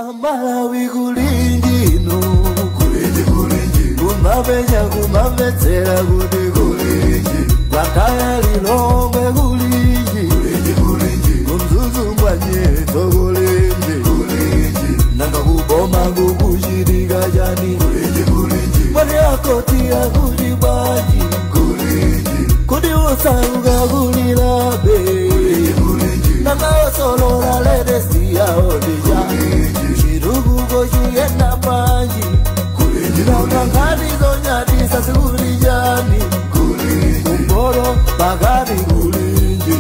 Amalawi kulinji inu, kulinji kulinji, kumapenya kumamvetsera kuti kulinji, Blantyre Lilongwe kulinji, kulinji kulinji, kuMzuzu Mbwanyetso kulinji, kulinji, nanga kuboma kukuchitika chani, kulinji kulinji, mwani akoti akuti bwanji, kulinji, kuti osauka kulilabe, kulinji kulinji, nanga osolola latest yawo ndija, chitukuko chiyenda panji, nanga nkhani zonyadisa zikuti chani, kumboro pakati kulinji,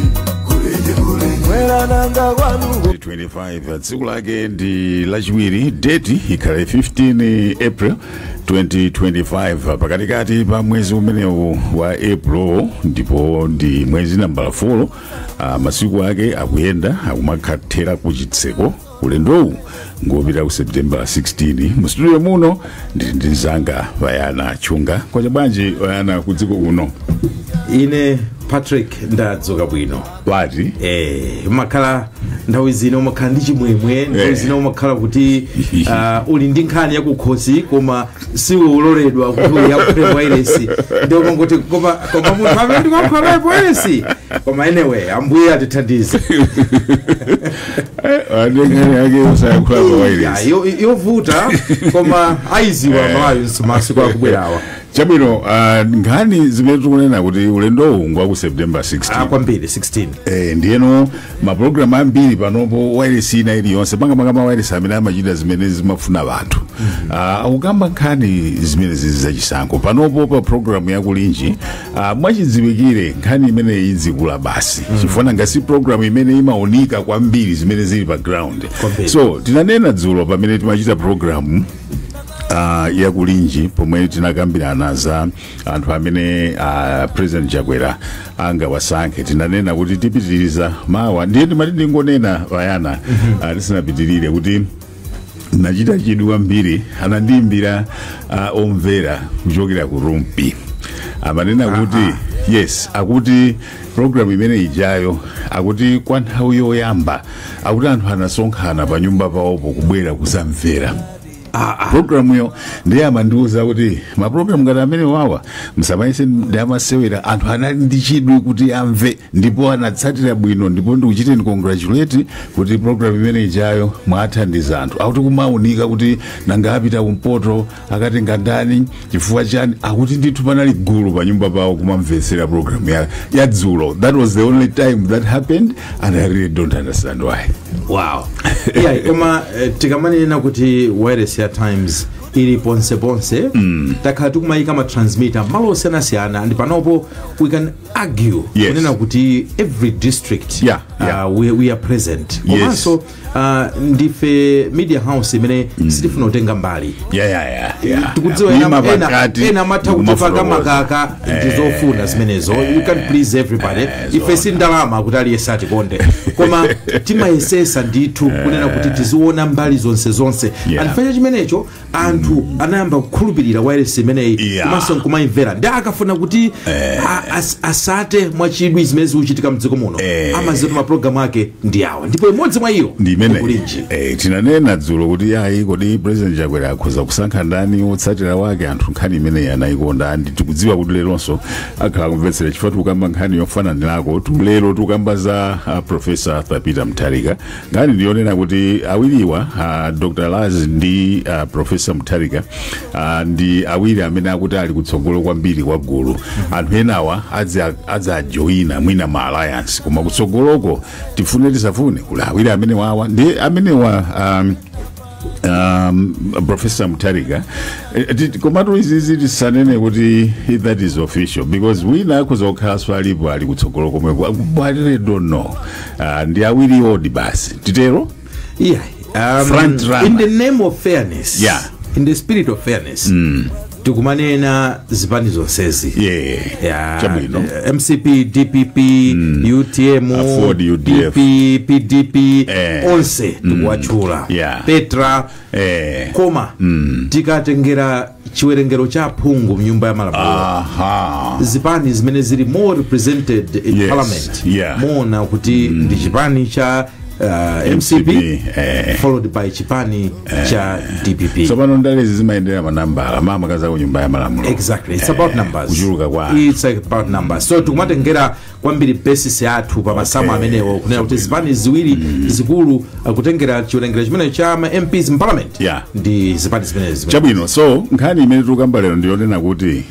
mwera nanga kwanu. 25, tsiku lake ndi Lachiwiri, date ikhale 15 April 2025, pakatikati pa mwezi umenewu wa April, ndipo ndi mwezi nambala 4. Masiku ake akuyenda, akumakhathera kuchitseko. Ulendowu ngopita ku September 16. Mu studio muno ndili ndi mzanga Vayana Chunga. Kwacha bwanji, Vayana, kudziko kuno? Ine, Patrick, ndadzuka bwino. Wati? Umakhala nthawi zina umakhala ndi chimwemwe, nthawi zina umakhala kuti uli ndi nkhani yakukhosi koma siwe uloledwa kuti uyankhule wairesi, ndio umangoti koma munthu amene ndikuyankhula naye wairesi. Koma anyway, Ambuye atithandize. Andi nkhani yake usayankhula pa wairesi? Yovuta, koma aiziwa Malawi masiku akubwerawa. Chabwino, nkhani zimene tikunena kuti ulendowu ngwa ku September 16. Kwambiri, 16. Ndiyeno mapulogalamu ambiri panopo, wairesi ina iliyonse, makamaka mawairesi amene amachita zimene zimafuna anthu, akukamba nkhani zimene zizi zachisankho. Panopo pa programu yakulinji, mwachidziwikire nkhani imene izikula basi, chifukwa ngasi programu imene imaonika kwambiri zimene zili pa ground. Kwambiri. So tinanena dzulo pamene timachita programu yakulinji, pomwe tinakambirana za anthu amene President Chakwera angawasankhe, tinanena kuti tipitiriza mawa. Ndiye timati ndingonena, Vayana, tisanapitirire, kuti nachita chidwi kwambiri, anandiyimbira omvera kuchokera ku Rumpi, amanena kuti yes, akuti program imene ijayo, akuti kwa nthawi yoyamba, akuti anthu anasonkhana pa nyumba pawopo kubwera kuzamvera programuyo. Ndiye amandiuza kuti mapulogalamu ngati amene wawa msamayese ndi amasewera, anthu anali ndi chidwi kuti amve ndipo anatsatira bwino, ndipo ndikuchiteni congratulate kuti program imene ijayo mwathandiza anthu. Akuti kumaunika kuti nanga apita kumpoto akatenga ndani, chifukwa chani, akuti ndithu panali gulu pa nyumba pawo kumamvetsera program ya dzulo. That was the only time that happened and I really don't understand why. Wow, yeah, koma tikamanena kuti wireless ya Times ili ponseponse, takhala tikumayika ma transmitter malo osiyanasiyana, and panopo we can argue kunena kuti every district we are present. Komanso ndife media house imene sitifuna kutenga mbali. Tikudziwa Kuyima pakati, ena amatha kutipaka ndikumafotokoza. makaka, ndizofuna zimenezo. You can please everybody. Ife si ndalama kuti aliyense atikonde, koma timayesesa ndithu kunena kuti tiziona mbali zonse zonse. And chimenecho anthu anayamba kukhulupirira wireless imeneyi komanso nkumayimvera, ndi akafuna kuti asate mwachidwi zimene zikuchitika mdziko muno, amaziwa kuti mapulogalamu ake ndi awa, ndipo imodzi mwa iyo ndi imene kulinji. Tinanena dzulo kuti ayi, kodi President Chakwera akhoza kusankha ndani wotsatira wake? Anthu nkhani imeneyi anayikonda, and tikudziwa kuti leronso akhala kumvetsera, chifukwa tikukamba nkhani yofananirako. Lero tikukamba za Professor Arthur Peter Mutharika. Nkhani ndiyonena kuti awiriwa, Dr Laz ndi Professor Mutharika, ndi awiri amene akuti ali kutsogolo kwambiri kwa gulu. Anthu enawa adzajoyina mwina ma alliance, koma kutsogoloko, tifune tisafune, kuli awiri amene wawa ndi amenewa, Professor Mutharika. Komatu izizi tisanene kuti that is official, because wina akhoza kukhalanso alipo ali kutsogolo komweko, but I really don't know. Ndi awiri odi basi, titero. Yeah, Front runner. in the name of fairness, in the spirit of fairness, tikumanena zipani zonsezi. Chabwino. MCP, DPP, UTM, Afford, UDF. PP, PDP, onse tikuwatchula, Petra. Koma tikatengera chiwerengero cha aphungu mnyumba ya malamulo, zipani zimene zili more represented in parliament, muona kuti ndi chipani cha MCP, followed by chipani cha DPP. Tsopano ndalezi zimayendera manambala, mamakaza ku Nyumba ya Malamulo. Exactly, it's about numbers. Kuchuluka kwa It's about numbers. So tikumatengera kwambiri basis yathu pa masamu amenewo, kunena kuti zipani ziwiri zikulu, kutengera chiwerengero chimene cha ma MPs in parliament, ndi zipani zimenezi. Chabwino. So nkhani imene tikukamba lero ndiyonena kuti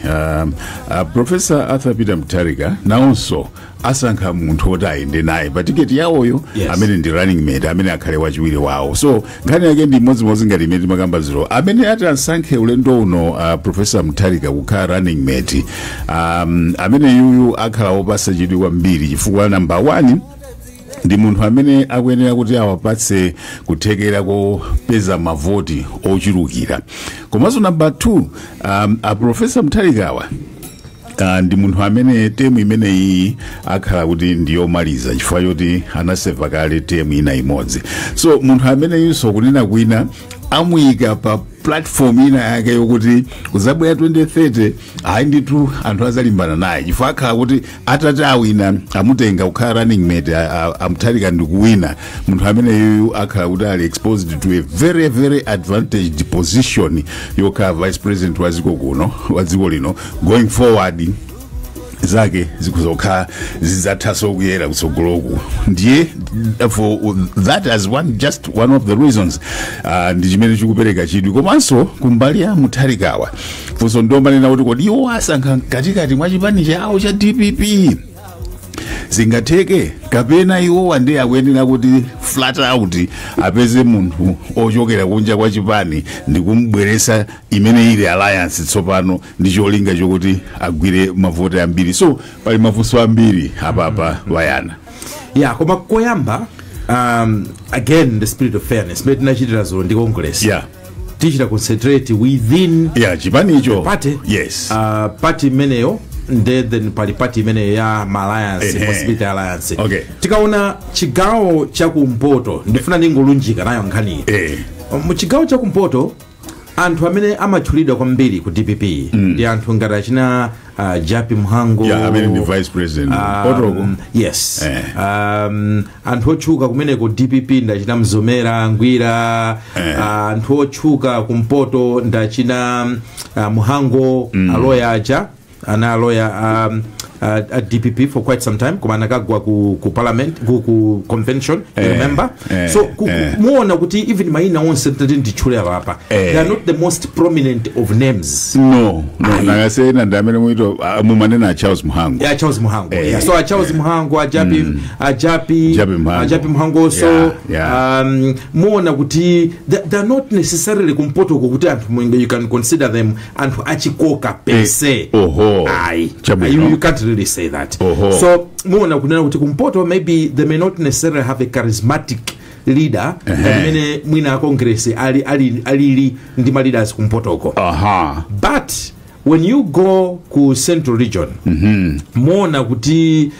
Professor Arthur Peter Mutharika nawonso asankha munthu woti ayende naye pa tiketi yawoyo, amene ndi running mate, amene akhale wachiwiri wawo. So nkhani yake ndi imodzimodzi ngati imene timakamba dzulo. Amene ati asankhe ulendo uno Professor Mutharika kukhala running mate, amene yuyu akhala wopasa chidwi kwambiri, chifukwa number one, ndi munthu amene akuyenera kuti awapatse kuthekera kopeza mavoti ochulukira. Komanso number 2, a Professor Mutharikawa ndi munthu amene term imeneyi akhala kuti ndiyomaliza, chifukwa choti anaseva kale term ina imodzi. So munthu ameneyinso, kunena kwina, amuyika pa platform ina yake yokuti kuzabwera 2030, ayi ndithu, anthu azalimbana naye, chifukwa akhala kuti atati awina, amutenga kukhala running mate amutharika ndikuwina, munthu ameneyu akhala kuti ali exposed to a very very advantaged position yokhala vice president wa dziko kuno, wa dziko lino going forward. Zake zikuzokhala zidzathaso kuyera kutsogoloku. Ndiye for that, as one, just one of the reasons, ndi chimene chikupereka chidwi. Komanso kumbali ya Mutharikawa, funso ndomanena kuti kodi iwo asankha mkatikati mwa chipani chawo cha DPP, zingatheke, kapena iwowa ndiye akuyenera kuti flat out apeze munthu ochokera kunja kwa chipani ndikumbweresa imene ili alliance tsopano, ndi cholinga chokuti agwire mavoti ambiri? So pali mafunso ambiri apapa, wayana. Yeah, koma koyamba, again, the spirit of fairness mene tinachitira dzulo ndi Congress, tichita concentrate within yeah, chipanicho. Party. Party imeneyo, nde then pali party imeneyo ya ma alliance, possibility alliance. Tikaona chigawo chakumpoto, ndifuna ndingolunjika nayo nkhaniyi. Mu chigawo chakumpoto, anthu amene amatchulidwa kwambiri ku DPP ndi anthu ngati achina Japi Mhango. Yeah, amene ndi vice president potoko. Yes. Anthu otchuka kumeneko DPP ndachina Mzomera Ngwira. Anthu otchuka kumpoto ndachina Muhango, aloya aja, ana aloya a DPP for quite some time, koma anakagwa ku parliament, ku convention, you remember? So muona kuti even maina onse tati nditchule apapa, they are not the most prominent of names. No. Ayi. Nakasena ndi amene muito mumanena a Charles Muhango. Yeah, Charles Muhango. Yeah. So a Charles Muhango, ajapi ajapi Japi Mhango. Ajapi Mhango. So muona kuti they are not necessarily kumpoto kuti anthu mwinge you can consider them anthu achikoka per se. Oho. Ayi. Chabwino. You can't really say that. Oho. So muona kunena kuti kumpoto maybe they may not necessarily have a charismatic leader amene mwina a Congress ali ali alili ndi ma leaders kumpotoko. But when you go ku Central Region, muona kuti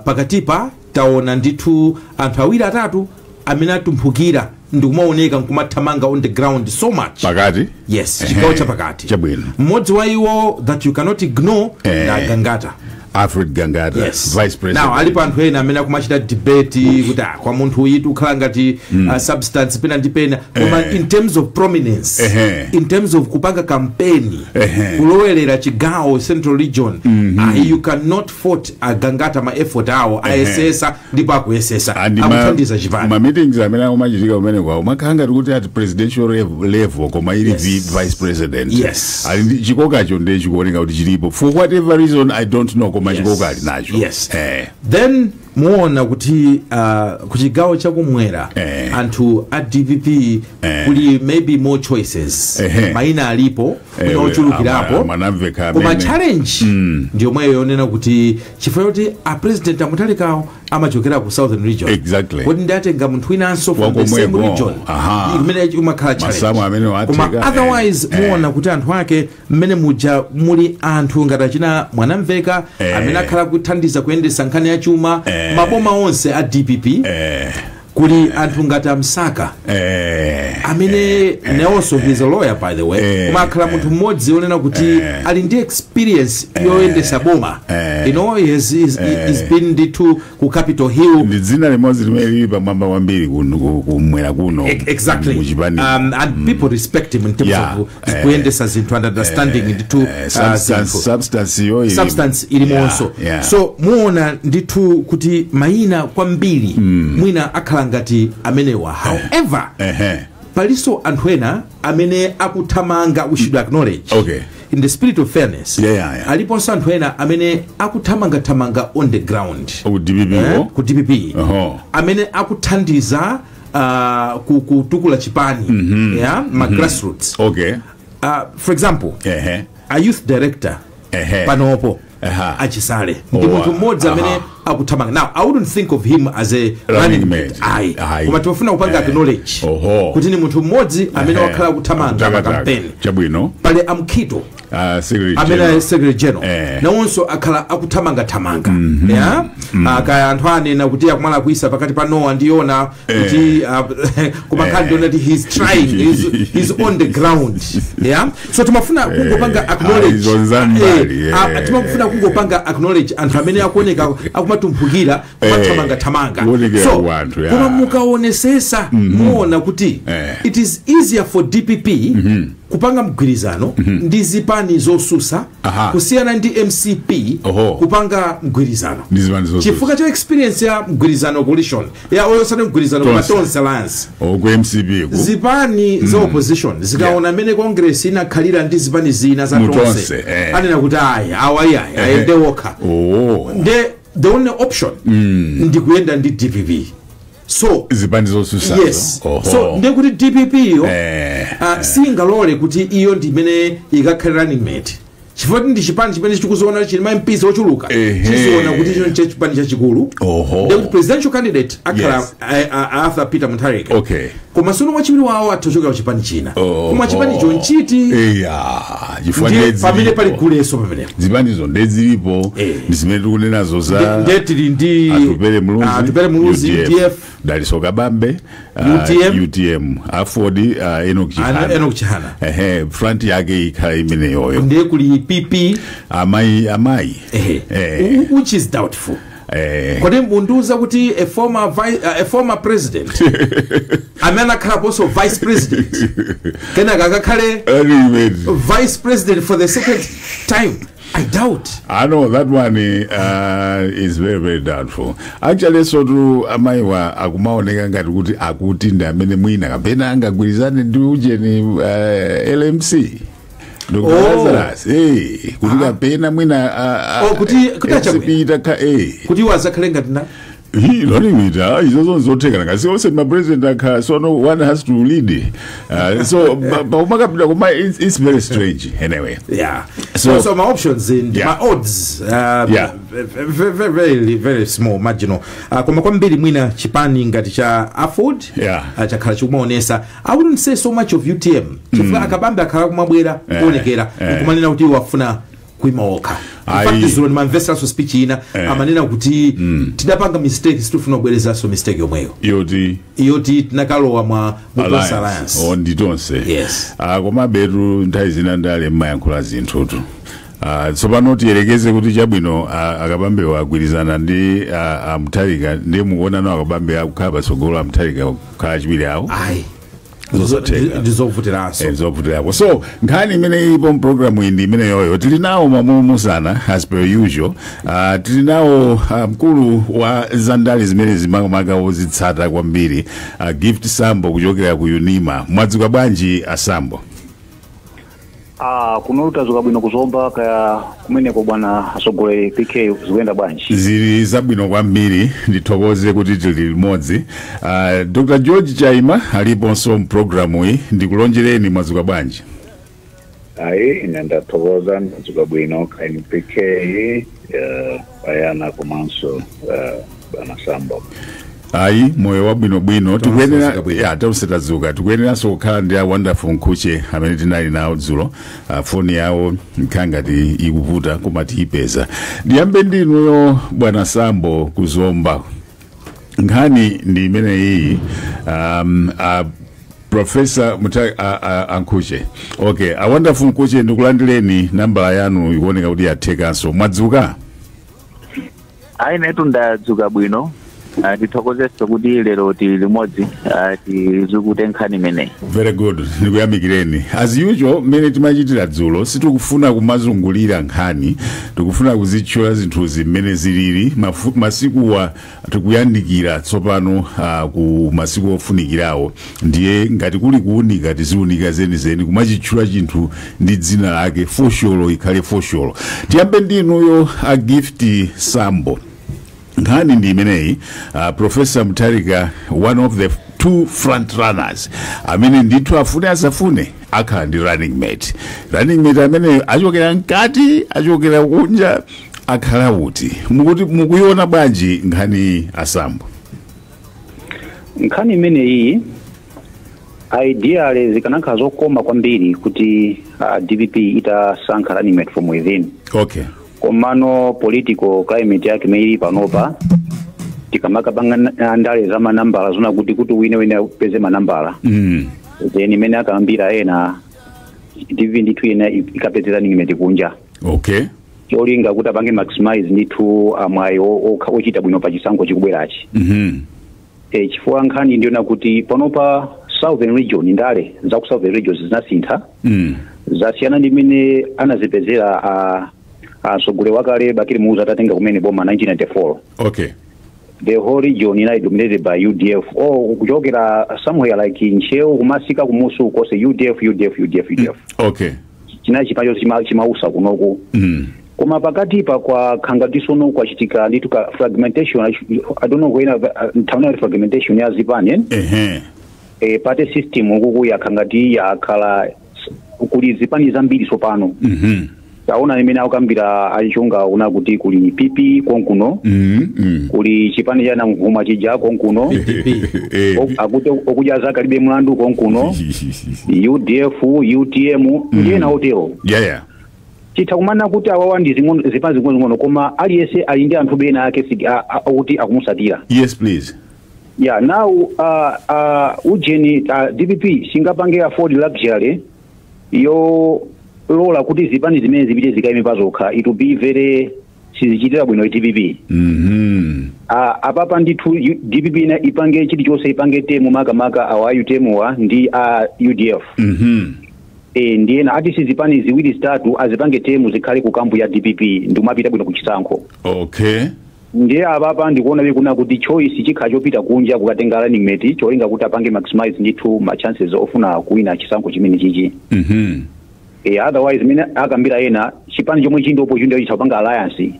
pakatipa taona ndithu anthu awiri atatu amene atumphukira ndikumaoneka nkumathamanga on the ground so much. Pakati. Yes, chigawo chapakati. Mmodzi wa iwo that you cannot ignore ndi Gangata. Alfred Gangata, vice president. Now alipo anthu ena amene akumachita debate kuti kwa munthu uyitu ukhala ngati substance pena ndi pena, koma in terms of prominence, in terms of kupanga kampeni, kulowelera chigawo Central Region, you cannot fault Agangata. Ma effort awo ayesesa ndipo akuyesesa, And akuthandiza chipani. Ma meetings amene akumachitika kumene kwawo umakhala ngati kuti at presidential level, koma ili vice president. Ali ndi chikokacho, ndiye chikuoneka kuti chilipo for whatever reason, I don't know, koma chikoka ali nacho. Then muona kuti kuchigawo chakumwera, anthu a DPP, kuli maybe more choices. Maina alipo mwina ochulukirapo. Mwanamveka Koma amene. challenge ndiyomweyo yonena kuti chifukwa choti a President Amutharikawo amachokera ku Southern Region, kodi ndatenga munthu winanso from the same Wakomweko. region, imene imakhala challenge. Masamu amene Koma watheka, otherwise muona kuti anthu ake mmene muja muli anthu ngati achina Mwanamveka, amene akhala kuthandiza kuyendesa nkhani ya chuma maboma onse a DPP. Kuli anthu ngati amsaka amene nawonso, he's a lawyer, by the way, koma akhala munthu mmodzi onena kuti ali ndi experience yoyendesa boma. He's been ndithu ku Capitol Hill. Ndi dzina limodzi limene lili pamwamba kwambiri kumwera kuno. Exactly. Muchipani. And people respect him in terms of kuyendesa zinthu and understanding ndithu substance, zinthu. Substance yo ili Substance ilimonso. So muona ndithu kuti mayina kwambiri mwina akhala ngati amenewa. However, palinso anthu ena amene akuthamanga. We should acknowledge, in the spirit of fairness, aliponso anthu ena amene akuthamangathamanga on the ground. Ku DPP ko? Ku DPP, amene akuthandiza kutukula chipani, yeah? Ma grassroots. For example, a youth director panopo, achisale, ndi munthu mmodzi amene akuthamanga. Now, I wouldn't think of him as a running running mate. mate, ayi, Ayi. koma timafuna kupanga acknowledge kuti ni munthu mmodzi amene wakhala akuthamanga pa Takataka. campaign. Chabwino. Pali amkhito Secretary amene General. ali secretary general, nawonso akhala akuthamangathamanga, yeah? Kaya anthu anena kuti akumala kuisa pakati pa Noah ndi Yona kuti koma nkhani ndiona kuti he's trying, he's on the ground, yeah? So timafuna kungopanga acknowledge izo nzambali, timafuna kungopanga acknowledge anthu amene akuoneka akumatumphukira, kumathamangathamanga. Kuonekera So ku anthu, yeah. koma mukaonesesa muona kuti it is easier for DPP kupanga mgwirizano ndi zipani zosusa kusiyana ndi MCP kupanga mgwirizano ndi zipani zosusa. Chifukwa cha experience ya mgwirizano, coalition ya oyosati mgwirizano koma Tonse. Tonse Alliance. Ku MCP ku. Zipani za opposition zikaona mmene Congress inakhalira ndi zipani zina za Mu Tonse, Tonse, anena kuti ayi, awa ayi, ayende wokha. Nde the only option ndi kuyenda ndi DPP. So zipani zosusazo. Yes. So ndiye kuti DPP yo singalole kuti iyo ndi imene ikakhale running mate, chifukwa ndi chipani chimene chikuziona chili ma MPs ochuluka. Chiziona kuti icho ndiche chipani chachikulu. Ndiye kuti presidential candidate akhala Arthur Peter Mutharika, koma sono wachiwiri wawo atachokera ku chipani china. Koma chipanicho nchiti? Eya, chifukwa ndiye ndiye pamene zilipo. pali guleso pamenepo. Zipanizo ndezilipo ndi zimene tikunenazo za Ndiye tili ndi Atupele Muluzi, Atupele Muluzi, UDF, Daliso Kabambe, UTM, UTM, Aford, Enoch Chihana. Enoch Chihana. Ehe, front yake ikhala imeneyoyo. Ndiye kuli PP. Amayi, amayi. Which is doubtful. Kodi mundiuza kuti a former president amene akhalaponso vice president kenaka akakhale Running mate. vice president for the second time? I doubt. I know that one is very, very doubtful. Actually, so tu amayiwa akumaoneka ngati kuti akuti ndi amene mwina kapena angagwirizane ndi ujeni, LMC. Dr. Lazarus, kuti kapena mwina Oh, kuti MCP achakwera. itakha Kuti iwo azakhale ngati na He running mate, izo zonse zothekana kasi onse ma president akha, so no one has to lead. So paumakapita koma it's very strange anyway. So, so my options and my odds very, very, very, very small, marginal. Koma kwambiri mwina chipani ngati cha Aford chakhala chikumaonesa. I wouldn't say so much of UTM chifukwa akabambe akhala kumabwera kuonekera kumanena kuti iwo afuna kuima okha. In fact, dzulo ndimamveseranso speech ina, amanena kuti tidapanga mistake, sitifuna kubwerezanso mistake yomweyo yoti yoti tinakalowa mwa mu Tonse Alliance. Oh, ndi Tonse. Yes. Ah, koma betu nthawi zina ndale mmayankhula zinthutu. Tsopano tiyerekeze kuti chabwino, akabambewo agwirizana ndi amutharika, ndiye mukuona nawo akabambe akukhala patsogolo, amutharika kukhala achiwiri awo? Ayi. Zosatheka. Ndizovutiranso. Zovutirako. So nkhani imene ilipo mpulogalamu iyi ndi imene yoyo. Tili nawo mamumusana as per usual. Tili nawo mkulu wa zandale zimene zimakamaka wozitsata kwambiri, Gift Sambo kuchokera ku UNIMA. Mwadzuka bwanji, asambo? Ah, kuno tadzuka bwino kuzomba, kaya kumeneko bwana atsogoleri PK zikuyenda bwanji? Zili zabwino kwambiri, ndithokoze kuti tili limodzi. Dr George Chaima aliponso mpulogalamu iyi. Ndikulonjereni, mwadzuka bwanji? Ayi, ine ndathokoza, ndadzuka bwino. Kaini PK, bayana komanso bwana Sambo. Ayi, moyo wabwinobwino. Tikuyenera tadzuka bwino. Ya, tonse tadzuka. Tikuyeneranso kukhala ndi a Wonderful Mkhuche amene tinali nawo dzulo. Foni yawo nkhangati ikuvuta, koma tiyipeza. Ndiyambe ndinuyo, bwana Sambo, kuzomba. Nkhani ndi imeneyi. Professor Ankuche, okay, a Wonderful Mkuche, ndikulandireni. Nambala yanu ikuoneka kuti yathekanso. Mwadzuka? Ayi, netu ndadzuka bwino. Ndithokozeso kuti lero tili limodzi, tizikute nkhani imeneyi. Very good, ndikuyamikireni. As usual, mmene timachitira dzulo, sitikufuna kumazungulira nkhani, tikufuna kuzitchula zinthuzi mmene zilili. Masikuwa tikuyandikira tsopano ku masiku ofunikirawo, ndiye ngati kuli kuunika, tiziunika zenizeni, kumachitchula chinthu ndi dzina lake, fosholo ikhale fosholo. Tiyambe ndinuyo, a Gift Sambo. Nkhani ndi imeneyi. Professor Mutharika, one of the two front runners amene ndithu afune asafune akhala ndi running mate. Running mate amene achokera mkati, achokera kunja, akhala kuti? Mukuti mukuiona bwanji nkhani, aSambo? Nkhani imeneyi, ideally zikanakhala zokoma kwambiri kuti DPP itasankha running mate from within. Komano political climate yake imene ili panopa, tikamakapanga ndale za manambala, zona kuti wine wine apeze manambala, then imene akambira ena, DPP ndithu ena ikapeze running mate kunja, cholinga kuti apange maximize ndithu amwayi ochita bwino pa chisankho chikubwerachi. Chifukwa nkhani ndiona kuti panopa Southern Region, ndale za ku Southern Region zinasintha, zasiyana ndi mmene anazipezera a atsogoleri wakale Bakili Muluzi atatenga kumene boma 1994. The whole region inali dominated by UDF, or kuchokera somewhere like Ntcheu kumasika kumusu kose, UDF, UDF, UDF, UDF. Chinachi chipacho chimausa kunoku. Koma pakatipa kwa khangatisono kwachitika ndithu ka fragmentation. I don't know when nthawi fragmentation ya zipani, eh? Party system ukuku yakhangati yakhala kuli zipani zambiri sopano. Taona imene akukambira achunga una kuti kuli PP konkuno, kuli chipani cha Namvuma chija konkuno, PDP. Akuti okudya zakalibe mlandu konkuno, UDF, UTM ndiye na otero. Chitha kumana kuti awawa ndi zipani zing'onozing'ono, koma aliyense ali ndi anthu bena ake okuti akumusatira. Yes please. Yeah, now ujeni DPP singapange afford luxury yo lola kuti zipani zimene zipite zikaime pazokha. It will be very, sizichitira bwino DPP. Apapa ndithu DPP ina ipange chilichonse, ipange temu makamaka awa UTM wa ndi a UDF. Ndiyena ati sizipani ziwiri zitatu azipange temu, zikhale ku camp ya DPP, ndikumapita bwino kuchisankho. Ndiye apapa ndikuona kuna kuti choice chikhala chopita kunja kukatenga running mate, cholinga kuti apange maximize ndithu ma chances ofuna kuwina chisankho chimene chichi. Otherwise, mene akambira ena, chipani chomwe chili ndi opportunity chapanga alliance,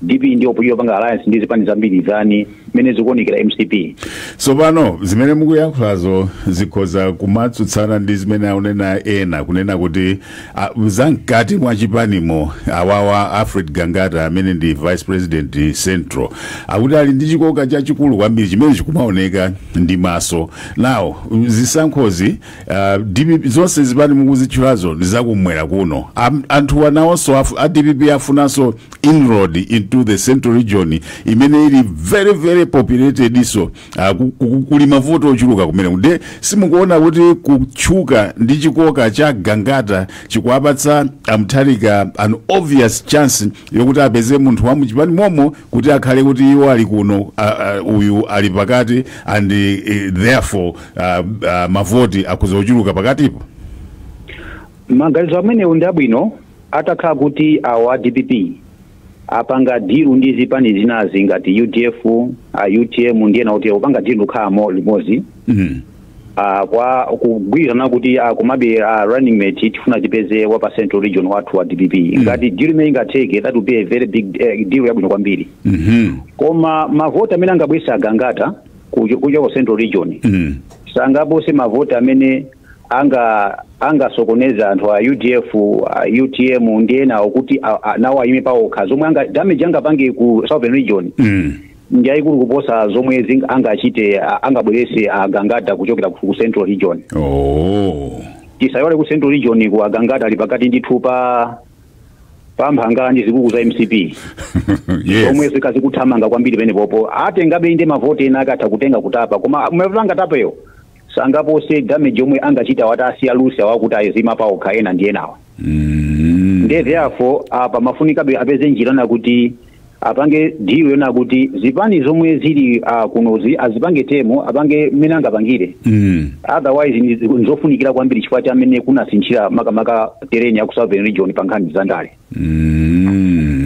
DP ndi opportunity yopanga alliance ndi zipani zambiri zani mene zikuonekera MCP. Tsopano zimene mukuyankhulazo zikhoza kumatsutsana ndi zimene akunena ena, kunena kuti zamkati mwa chipanimo, awawa Alfred Gangata amene ndi vice president Central akuti ali ndi chikoka chachikulu kwambiri chimene chikumaoneka ndi maso. Now zisankhozi, DPP, zonse zipani mukuzitchulazo ndi zakumwera kuno. Anthuwa nawonso a DPP afunanso inroad into the Central Region imene ili very very populated, so kuli mavuto ochuluka kumene. Nde simukuona kuti kutchuka ndi chikoka cha Gangata chikuwapatsa aMutharika an obvious chance yokuti apeze munthu wa muchipani momo kuti akhale kuti iwo ali kuno, uyu ali pakati, and therefore mavoti akhoza kuchuluka pakatipo? Maganizo amenewo ndi abwino atakhala kuti awa DPP apanga deal ndi zipani zinazi ngati UDF, UTM ndiye nakuti upanga deal kukhala limodzi, kwa kugwirizana kuti komabe running mate tifuna tipeze wa pa Central Region wathu wa DPP. Ngati deal imene ingatheke, that will be a very big deal yabwino kwambiri. Koma mavoti amene angabwesa aGangata kuja ku Central Region sangapose mavoti amene angasokoneza anthu a UDF, a UTM ndi enawo kuti nawo ayime pawokha. Zomwe anga damage angapange ku Southern Region ndi ayikulu kuposa zomwe angachite angabwerese aGangata kuchokera ku Central Region. Tisaiwale ku Central Region ku aGangata ali pakati ndithu pa Pamphangala zikuku za MCP zomwe zikazikuthamanga kwambiri penepopo. Atengabe inde mavoti ena akatha kutenga kutapa, koma mavoti angatapeyo sangapose damage yomwe angachita watasiya lusi awakuti ayizima paokha ena ndi enawa. Nde therefore apa mafunikabe apeze njira na kuti apange deal yona kuti zipani zomwe zili kunozi azipange temo, apange mmene angapangire. Otherwise nzofunikira kwambiri chifukwa cha mmene kunasinthira makamaka terrain ya ku Southern Region pa nkhani za ndale.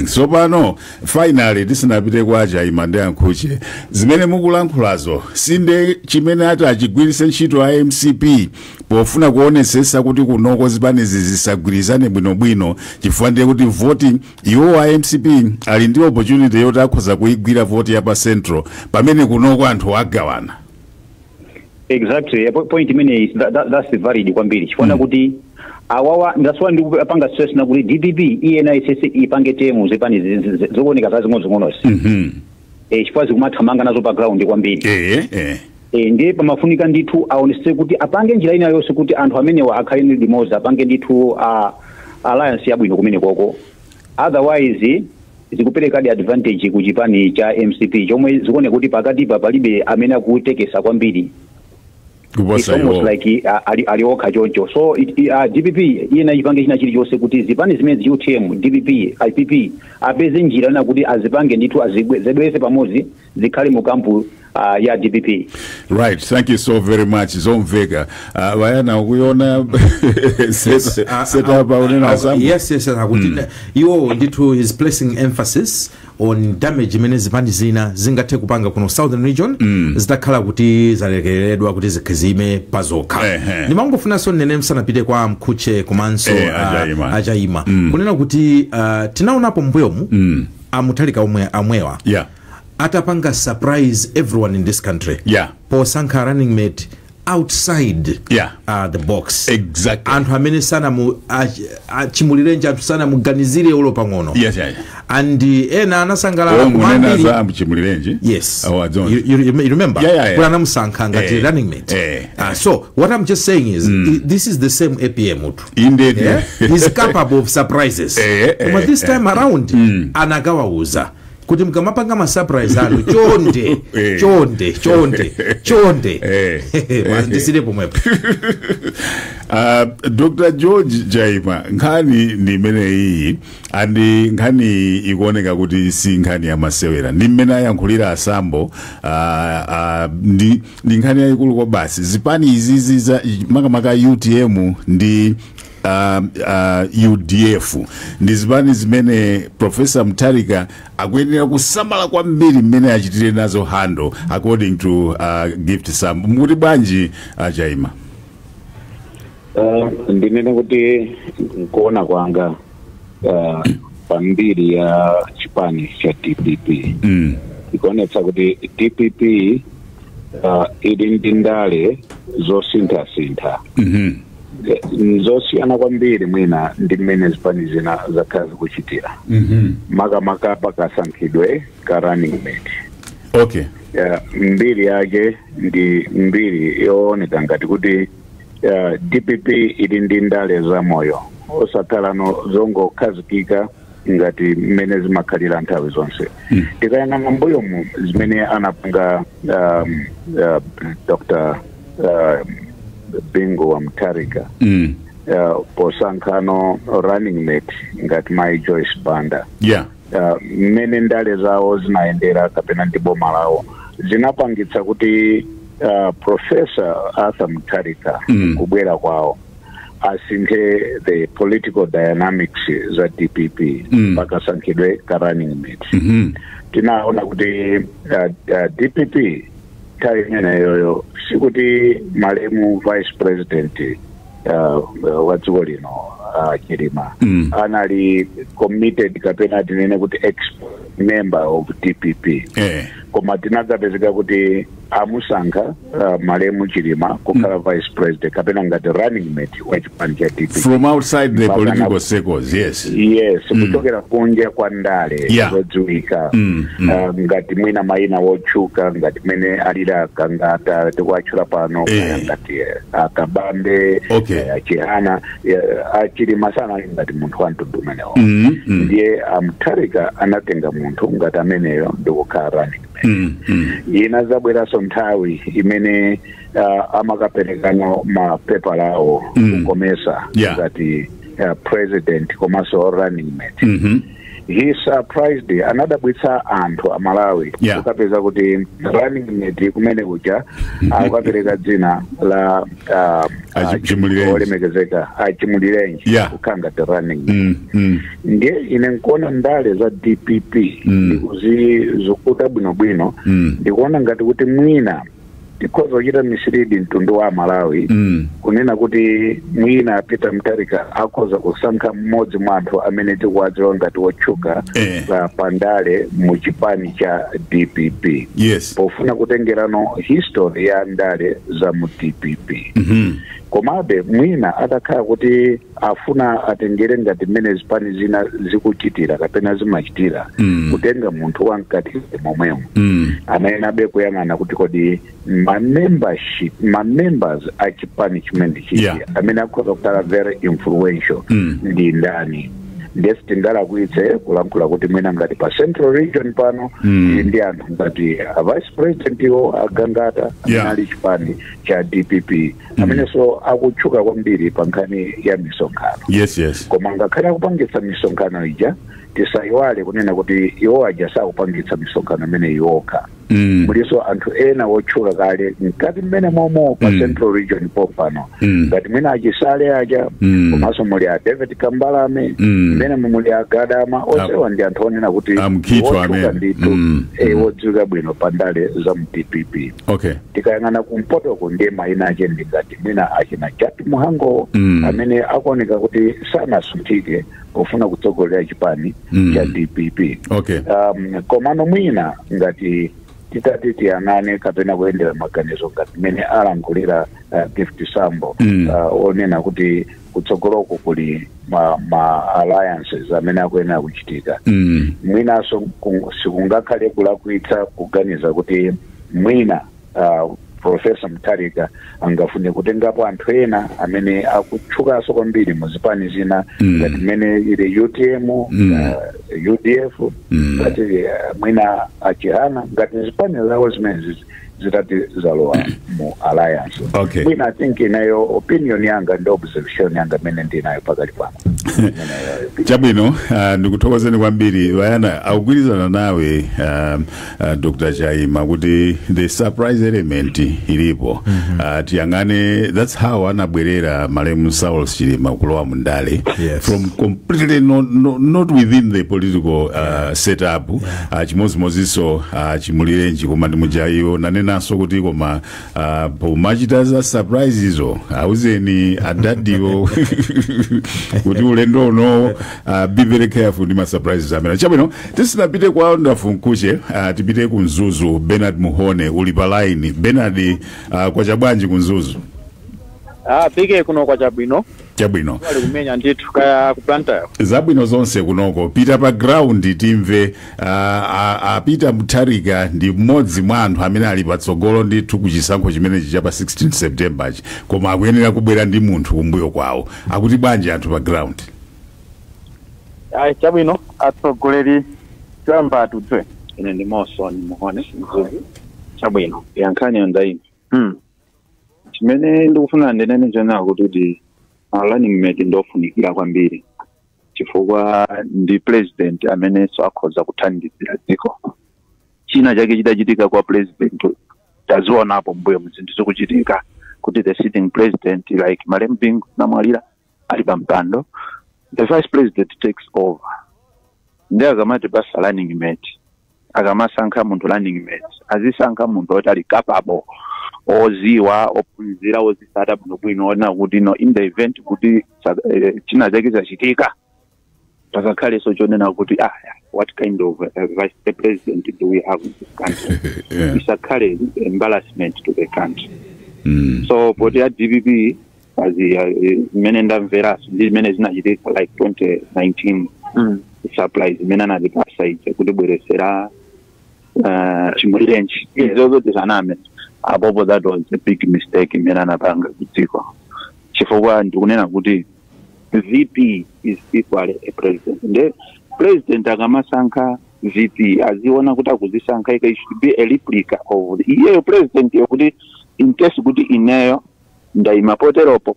So pano finally, tisanapite kwa Chaima ndi Ankhuche, zimene mukulankhulazo sinde chimene ati achigwiritse ntchito a MCP pofuna kuonesesa kuti kunoko zipanizi zisagwirizane bwinobwino, chifukwa ndiye kuti voti iwo a MCP ali ndi opportunity yoti akhoza kuyigwira voti ya pa Central, pamene kunoko anthu agawana? Exactly. Point imene that's valid kwambiri, chifukwa kuti awawa, that's why ndikupanga stress na kuti DPP iyena isese ipange temu zipani zikuoneka zazing'onozing'onozi, chifukwa zikumathamanga nazo pa ground kwambiri. eh eh Ndiye pamafunika ndithu aonese kuti apange njira ina yonse kuti anthu amenewa akhale ndi limodzi, apange ndithu alliance yabwino kumene koko. Otherwise zikuperekadi advantage ku chipani cha MCP, chomwe zikuoneka kuti pakatipa palibe amene akutekesa kwambiri. It's kuposa almost iwo. Like ali okha choncho. So DPP iyena ipange china chilichonse kuti zipani zimene UTM, DPP, IPP apeze njira na kuti azipange ndithu, azibwerese pamodzi, zikhale mu camp ya DPP. Right, thank you so very much. Zomveka. Vayana ukuiona setup aunena Sambo? Yes, akuti iwo ndithu is placing emphasis on damage imene zipani zina zingathe kupanga kuno Southern Region zitakhala kuti zalekereredwa kuti zikhazime pazokha. Ndimangofunanso nnene msanapite kwa Mkhuche komanso Achaima. Achaima, kunena kuti tinaonapo mbuyomu amuthalika omwe amwewa atapanga surprise everyone in this country posankha running mate outside the box. Anthu amene sanamu achimulirenji, anthu sanamuganizire ulo pang'ono. And ena anasangalala. Munena Kumambiri za Mchimulirenji? Yes. Oh, I don't. You remember Yeah. kuti anamusankha ngati running mate. So what I'm just saying is this is the same APM utu. Indeed. Yeah? He's capable of surprises. Koma this time around anakawauza kuti mkamapanga ma surprise anu, chonde, chonde, chonde, chonde. Ndisire pomwepo. Dr George Jaima, nkhani ndi imene iyi, andi nkhani ikuoneka kuti si nkhani ya masewera ndi mmene ayankhulira Asambo. Ndi nkhani yayikulu kwa basi. Zipani izizi za makamaka UTM ndi UDF ndi zipani zimene Professor Mutharika akuyenera kusamala kwambiri mmene achitire nazo handle, according to Gift Sambo. Mukuti bwanji, Chaima? Ndinene kuti nkuona kwanga, pambiri ya chipani cha DPP ikuonetsa kuti DPP ili ndi ndale zosinthasintha, zosiyana kwambiri mwina ndi mmene zipani zina zakhala zikuchitira, makamaka pakasankhidwe ka running mate. Mbiri yake ndi mbiri yooneka ngati kuti DPP ili ndi ndale za moyo, osakhalano zongokhazikika ngati mmene zimakhalira nthawi zonse. Tikayang'ana mbuyomu zimene anapanga Dr Bingu wa Mutharika posankhano running mate ngati Mai Joyce Banda, mmene ndale zawo zinayendera kapena ndi boma lawo zinapangitsa kuti Professor Arthur Mutharika kubwera kwawo asinthe the political dynamics za DPP pakasankhidwe ka running mate. Tinaona kuti DPP nthawi imeneyoyo sikuti malemu vice president wa dziko lino, Chilima, anali committed kapena tinene kuti exposed. member of DPP. Koma tinadzapezeka kuti amusankha malemu Chilima kukhala vice president kapena ngati running mate wa chipani cha DPP. From outside the Mpaka political circles, yes. Yes, kuchokera kunja kwa ndale zodziwika. Ngati mwina mayina wotchuka ngati mene alira Kangata tikuatchula pano, ngati Akabambe, Chihana, Achilima sanali ngati munthu wa mtundu umenewo. Ndiye Amutharika anatenga munthu ngati ameneyo ndikukhala running mate. Ina zabweranso nthawi imene amakaperekano mapepala awo kukomesa ngati president komanso running mate. He surprised, anadabwitsa anthu amalawi kukapeza kuti running mate kumene kuja akukapereka dzina la Chimulirenji. Olemekezeka Achimulirenji kukhala ngati running mate. Ndiye ine nkuona ndale za DPP ndikuzizukuta bwinobwino, ndikuona ngati kuti mwina tikhoza kuchita mislead mtundu wa Malawi kunena kuti mwina Peter Mutharika akhoza kusankha mmodzi mwa anthu amene tikuwadziwa ngati wotchuka pandale mu chipani cha DPP pofuna kutengerano history ya ndale za mu DPP. Komabe mwina atakhala kuti afuna atengere ngati mmene zipani zina zikuchitira kapena zimachitira, kutenga munthu wamkati momwemo, anayenabe kuyang'ana kuti kodi ma membership, ma members a chipani chimene chichi amene akhoza kukhala very influential ndi ndani. Ndiye sitingalakwitse kulankhula kuti mwina ngati pa Central Region pano tili ndi anthu ngati a vice president iwo Agangata amene ali chipani cha DPP, amenenso akutchuka kwambiri pa nkhani ya misonkhano. Koma ngakhale akupangitsa misonkhano ija, tisayiwale kunena kuti iwo aja sakupangitsa misonkhano imene iwokha. Mulinso anthu ena wotchuka kale mkati mmene momo pa Central Region popano, ngati mwina Achisale aja, komanso muli a David Kambalame, mmene muli a Gadama. Onsewa ndi anthu onena kuti Amkhitho wotchuka amene. ndithu, wodziwika bwino pa ndale za mu DPP. Tikayang'ana kumpotoko, ndiye mayina ache ndi ngati mwina achina Jack Muhango amene akuoneka kuti sanasunthike pofuna kutsogolera chipani cha DPP. Komano mwina ngati titati tiyang'ane kapena kuyendera maganizo ngati mmene alankhulira Gift Sambo, onena kuti kutsogoloko kuli ma alliances amene akuyenera kuchitika, mwinanso sikungakhale kulakwitsa kuganiza kuti mwina Professor Mutharika angafune kutengapo anthu ena amene akutchukanso kwambiri mu zipani zina, ngati mmene ili UTM, UDF, ngati mwina Achihana, ngati zipani zawo zimene zitati zalowa mu alliance. Mwina I think inayo opinion yanga ndi observation yanga imene ndinayo pakali pano. Imeneyo opinion. Chabwino, ndikuthokozeni kwambiri. Vayana akugwirizana nawe, Dr. Chaima, kuti the surprise element ilipo. Tiyang'ane, that's how anabwerera malemu Saulos Chilima kulowa mundale from completely not within the political setup. Chimodzimodzinso Chimulirenji, koma ndimujayiwo nanenanso kuti koma pomachita za surprise izo, auzeni adadiwo kuti ulendo uno be very careful ndi ma surprises amene. Chabwino, tisinapite kwa Ndafunkuche, tipite ku Mzuzu. Bernard Muhone uli pa line. Bernard, kwacha bwanji ku Mzuzu? Ah, pike kuno kwa chabwino. Chabwino. Ali kumenya ndithu, kaya ku Blantyre? Zabwino zonse kunoko. Pita pa ground timve, apita Mutharika ndi mmodzi mwa anthu amene ali patsogolo ndithu ku chisankho chimenechi cha pa 16 September chi, koma akuyenera kubwera ndi munthu kumbuyo kwawo. Akuti bwanji anthu pa ground? Ayi, chabwino, atsogoleri, choyamba tudzwe. Ine ndi Monson Muhone, Mzuzu. Chabwino. Yankhani yandaini. Chimene ndikufuna ndinene chonena kuti ndi running mate ndofunikira kwambiri, chifukwa ndi president amenenso akhoza kuthandizira dziko. China chake chitachitika kwa president, tazionapo mbuyo mzinthu zikuchitika kuti the sitting president, like malemu Bingu namwalira ali pa mpando, the vice president takes over. Ndi akamati basa running mate, akamasankha munthu running mate, azisankha munthu oti ali capable, oziwa, ophunzira, ozisata bwinobwino, ona kuti no, in the event kuti china chake chachitika. Pasakhalenso chonena kuti, "Ah, what kind of vice president do we have in this country?" Isakhale embarrassment to the country. So poti ya DPP azi mmene ndamveraso ndi zimene zinachitika like 2019, surprise imene anatipasa ija kutibweresera Chimulirenji, izozo tisaname apopo, that was a big mistake imene anapanga kudziko, chifukwa ndikunena kuti VP is equally a president. Nde president akamasankha VP, aziona kuti akuzisankha ika, it should be a replica of iyeyo president, yokuti in case kuti ineyo ndayima poteropo,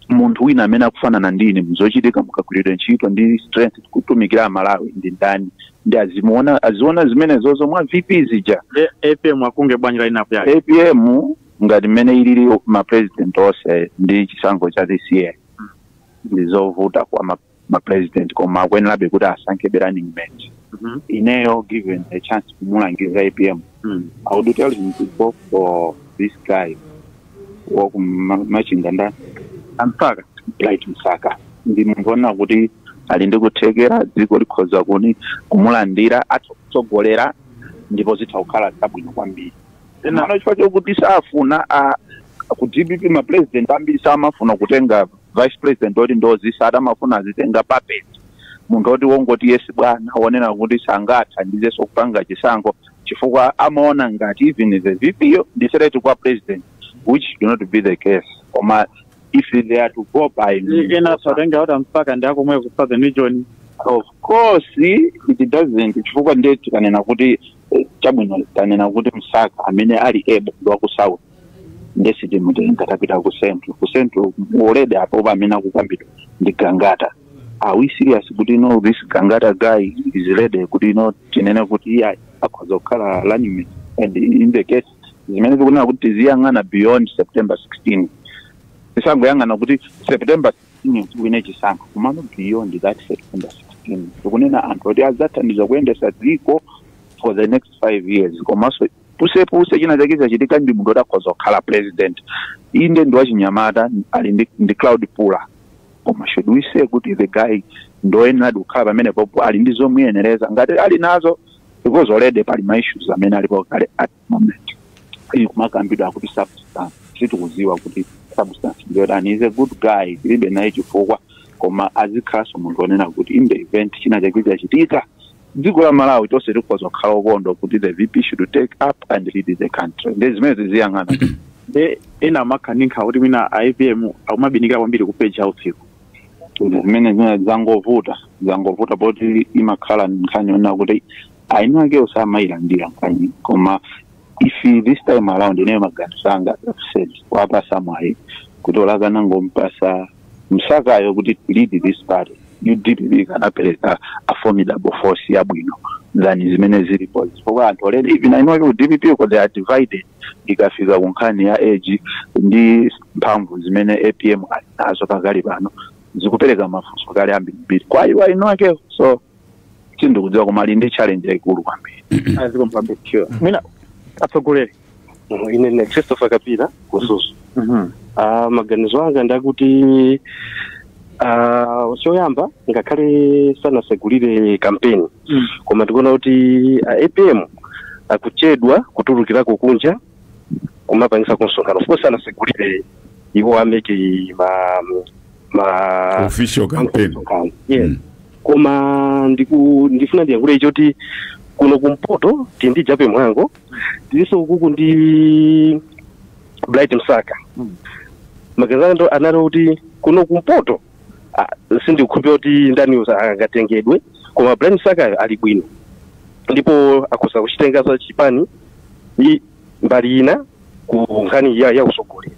munthu wina amene akufanana ndine mzochitika, mukagwiridwe ntchito ndi strength kutumikira Amalawi ndi ndani? Ndi azimuona, aziona zimene zozo mwa VP zija. APM akunge bwanji line-up yake? APM ngati mmene ilili, ma president onse ndi chisankho cha this year ndi zovuta kwa ma president, koma akuyenerabe kuti asankhebe running mate. Ineyo, given a chance kumulangiza APM, I would tell him to go for this guy wakumachinga ndani? Amsaka. Bright Msaka. Ndi munthu ona kuti ali ndi kuthekera, dziko likhoza kuni kumulandira, atha kutsogolera ndipo zitha kukhala zabwino kwambiri. Mano chifukwa chokuti safuna ku DPP, ma president ambiri samafuna kutenga vice president oti ndozisata, amafuna azitenga puppet, munthu oti wongoti yes bwana, wonena kuti sangathandizenso kupanga chisankho, chifukwa amaona ngati even the VP yo ndi threat kwa president, which do not be the case. Koma if they are to go by Ena satenga kuti Amsaka ndi akomwe ku Southern Region. Of course it doesn't, chifukwa ndiye tikanena kuti chabwino, tanena kuti Msaka amene ali able ndi waku South, ndesi timutenga tapita ku Central. Ku Central already apo pamene akukambidwa ndi Gangata. Are we serious kuti no, this Gangata guy is ready kuti no, tinene kuti iye akhoza kukhala running mate? And in the case zimene tikunena kuti tiziyang'ana beyond September 16, tisangoyang'ana kuti September 16 tiwine chisankho, komano beyond that September 16 tikunena anthu oti adzathandiza kuyendesa dziko for the next 5 years, komanso pusepuse china chake chachitika, ndi munthu oti akhoza kukhala president. Inde, ndi wachinyamata, ali ndi crowd puller, koma should we say kuti the guy ndoyenera kukhala pamene popo, ali ndi zomuyenereza ngati ali nazo? Because already pali ma issues amene alipo kale at the moment, iyi kumakambidwa akuti substance, sitikuziwa kuti substance ndiyotani. Is a good guy, tilibe naye chifukwa, koma azikhalanso munthu onena kuti in the event china chake chachitika, dziko la Malawi tonse tikhoza kukhala okondwa kuti the VP should take up and lead the country. Ndi zimene ziziyang'ana. Nde ena amakhanikha kuti mwina a APM akumabinikira kwambiri ku page ya usiku. Zimene zangovuta poti imakhala nkhani yonena kuti aini ake osamayilandira nkhani. Koma if this time around, ineyo maganizo anga, said wapasa mwayi kuti olakana ngompasa Msakayo kuti lead this party, UDPP kanapereka a formidable force yabwino than zimene zilipo, chifukwa anthu already, even aini wake ku DPP ko, they are divided ikafika ku nkhani ya age ndi mphamvu zimene APM ali nazo pakali pano. Zikupereka mafunso kale ambirimbiri kwa iwo aini wakewo, so sindikudziwa, koma ali ndi challenge yayikulu kwambiri. Aziko mpambe sure mwina atsogoleri. Ine ndine Christopher Kapita kususu. Maganizo anga ndakuti choyamba, ngakhale sanasegulire kampeni, koma ndikuona kuti APM akuchedwa kutulukirako kunja kumapangisa msonkhano. Of course anasegulire iwo ameki ma official campaign. Msonkhano, yes. Koma ndifuna ndiyankhule choti kuno kumpoto tili ndi Jappie Mhango, tilinso kuku ndi Bright Msaka. Maganizo anga anali kuti kuno kumpoto sindikukhulupirira kuti ndani angatengedwe, koma Bright Msakayo ali bwino ndipo akhoza kuchitenga chipani i mbali ina ku nkhani ya usogoleri,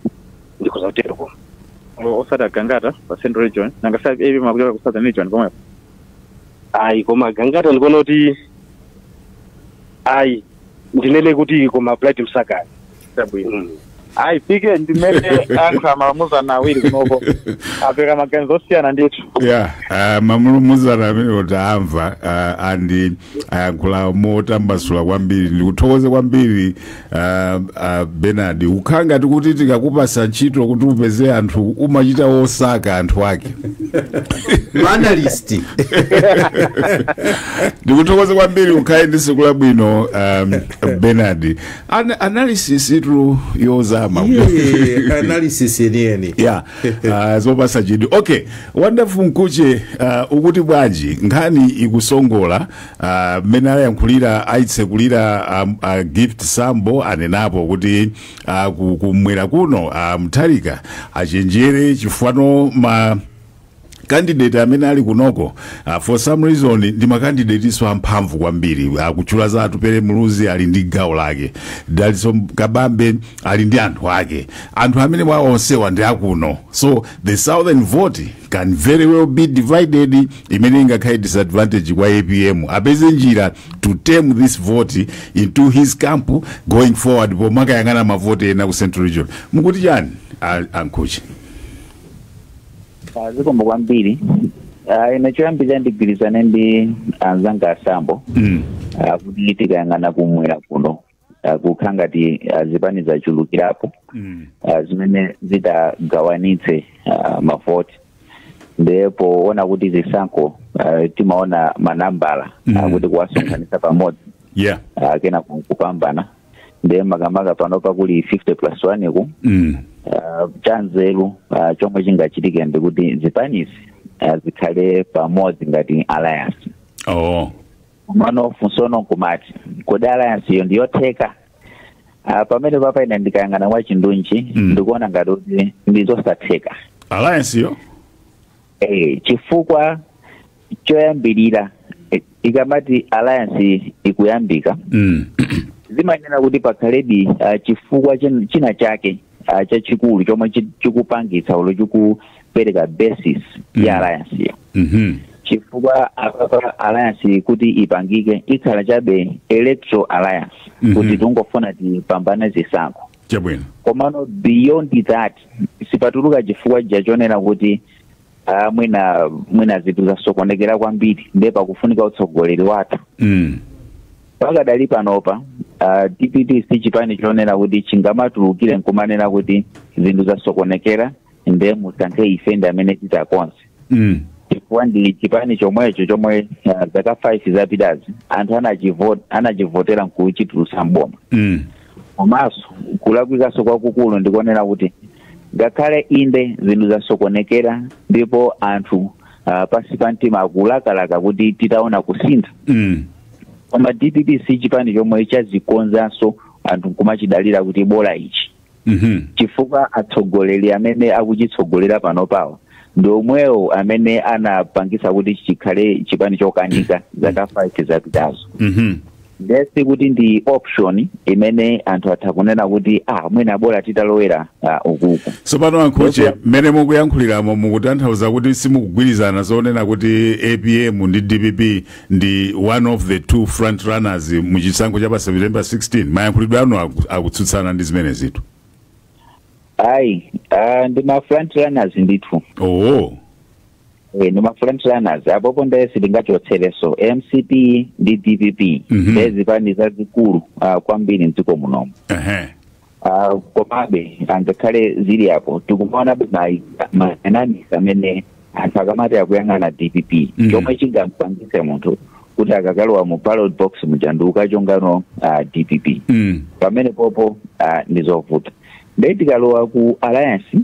ndikhoza kutero. Koma Osati Agangata pa Central Region? Nanga sa APM akuchoka ku Southern Region komweko? Ayi, koma Gangata ndikuona kuti ayi, ndinene kuti koma Bright Msakayo. Chabwino. Ayi, pike ndimene anthu amalumuzana awiri kunoko apeka maganizo osiyana ndithu. Yeah, mamulumuzana amene kuti amva andi ayankhula motambasula kwambiri. Ndikuthokoze kwambiri, Bernard. Ukhala ngati kuti tikakupasa ntchito kuti upeze anthu, umachita wosaka anthu ake. Analyst. Ndikuthokoze kwambiri, ukhale ndi tsiku labwino, Bernard. Analysis itu yozama. Yeah, analysis yeniyeni. Yeah, zopasa chidwi. Okay, Wonderful Mkuche, ukuti bwanji? Nkhani ikusongola mmene ayankhulira, ayitsekulira Gift Sambo, anenapo kuti kumwera kuno Mutharika achenjere chifukwa ma candidate amene ali kunoko, for some reason, ndi ma candidate iso amphamvu kwambiri. Kutchula za Atupele Muluzi, ali ndi gawo lake, Dalitso Kabambe ali ndi anthu ake. Anthu amene mwa onsewa ndi akuno, so the southern vote can very well be divided, imene ingakhale disadvantage kwa APM. Apeze njira to tame this vote into his camp going forward pomakayang'ana mavoti ena ku Central Region. Mukuti chani, ankhuchi? Zikomo kwambiri. Ine choyambirira ndigwirizane ndi anzanga asambo kuti tikayang'ana kumwera kuno, kukhala ngati zipani zachulukirapo zimene zidagawanitse mavoti. Ndipo ona kuti zisankho, timaona manambala kuti kuwasonkhanitsa pamodzi kena kupambana. Ndiye makamaka pano pakuli 50 plus 1 ku chanzeru chomwe chingachitike ndikuti zipanizi zikhale pamodzi ngati alliance. Mano funsono nkumati, kodi alliance iyo ndiyotheka? Pamene papa ine ndikayang'ana mwachindunji, ndikuona ngati kuti ndizosatheka. Alliance yo? Chifukwa choyambirira, ikamati alliance ikuyambika, zimanena kuti pakhaledi chifukwa china chake chachikulu chomwe chikupangitsa ulo chikupereka basis ya alliance iyo. Chifukwa apapa alliance kuti ipangike ikhala chabe electoral alliance, kuti tungofuna tipambane zisankho. Komano beyond that sipatuluka chifukwa chachonena kuti mwina zinthu zasokonekera kwambiri, ndiye pakufunika utsogoleri wathu. Pakadali panopa, DPP si chipani chonena kuti chingamatulukire nkumanena kuti zinthu zasokonekera, ndiye musankhe ife, ndi amene titakonze, chifukwa ndi chipani chomwecho chomwe zaka 5 zapitazi anthu anachivotera nkuchitulutsa mboma. Komanso kulakwikaso kwakukulu ndikuonera kuti ngakhale inde zinthu zasokonekera ndipo anthu pansi pa mtima akulakalaka kuti titaona kusintha, koma DPP si chipani chomwe chazikonzanso anthu nkumachidalira kuti bola ichi, chifukwa atsogoleri amene akuchitsogolera pano pawa ndi omwewo amene anapangisa kuti chikhale chipani chokanika zaka 5 zapitazo. Ndesi kuti ndi option imene anthu atha kunena kuti ah, mwina bola titalowera ukuku. Tsopano ankhoche, mmene mukuyankhuliramo mukutanthauza kuti simukugwirizana zonena kuti APM ndi DPP ndi one of the two front runners muchisankho cha pa September 16? Mayankhulidwe anu akutsutsana ndi zimene zitu. Ayi, ndi ma front runners ndithu. Ndi ma front runners apopo, ndiye sitingachotsereso MCP ndi DPP. Ndiye zipani zazikulu kwambiri mdziko munomu. Komabe angakhale zili apo, tikumaona ma dynamics amene anthu akamati akuyang'ana DPP, chomwe chingampangise munthu kuti akakalowa mu ballot box muja ndi ukachongano DPP, pamene popo ndizovuta. Ndiye tikalowa ku alliance,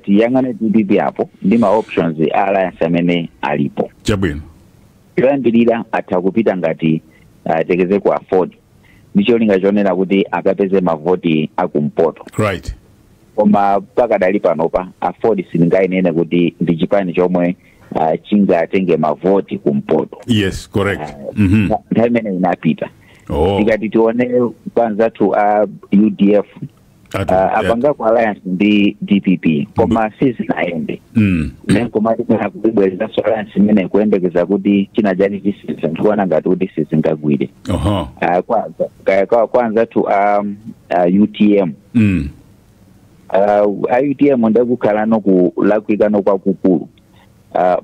tiyang'ane DPP apo ndi ma options a alliance amene alipo. Choyambirira, atha kupita ngati tekeze ku AFORD ndi cholinga chonena kuti akapeze mavoti akumpoto. Koma pakadali panopa AFORD sindingayinene kuti ndi chipani chomwe chingatenge mavoti kumpoto. Yes, correct. Nthawi imene inapita. Tikati tione kwanzathu a UDF, apangako alliance ndi DPP koma sizinayende. Nenkomati mwina kuibwerezanso alliance imene kuyembekeza kuti china chake chisintha, ndikuona ngati kuti sizingagwire. Kwanzathu a UTM, A UTM ndakukhalano kulakwikano kwakukulu,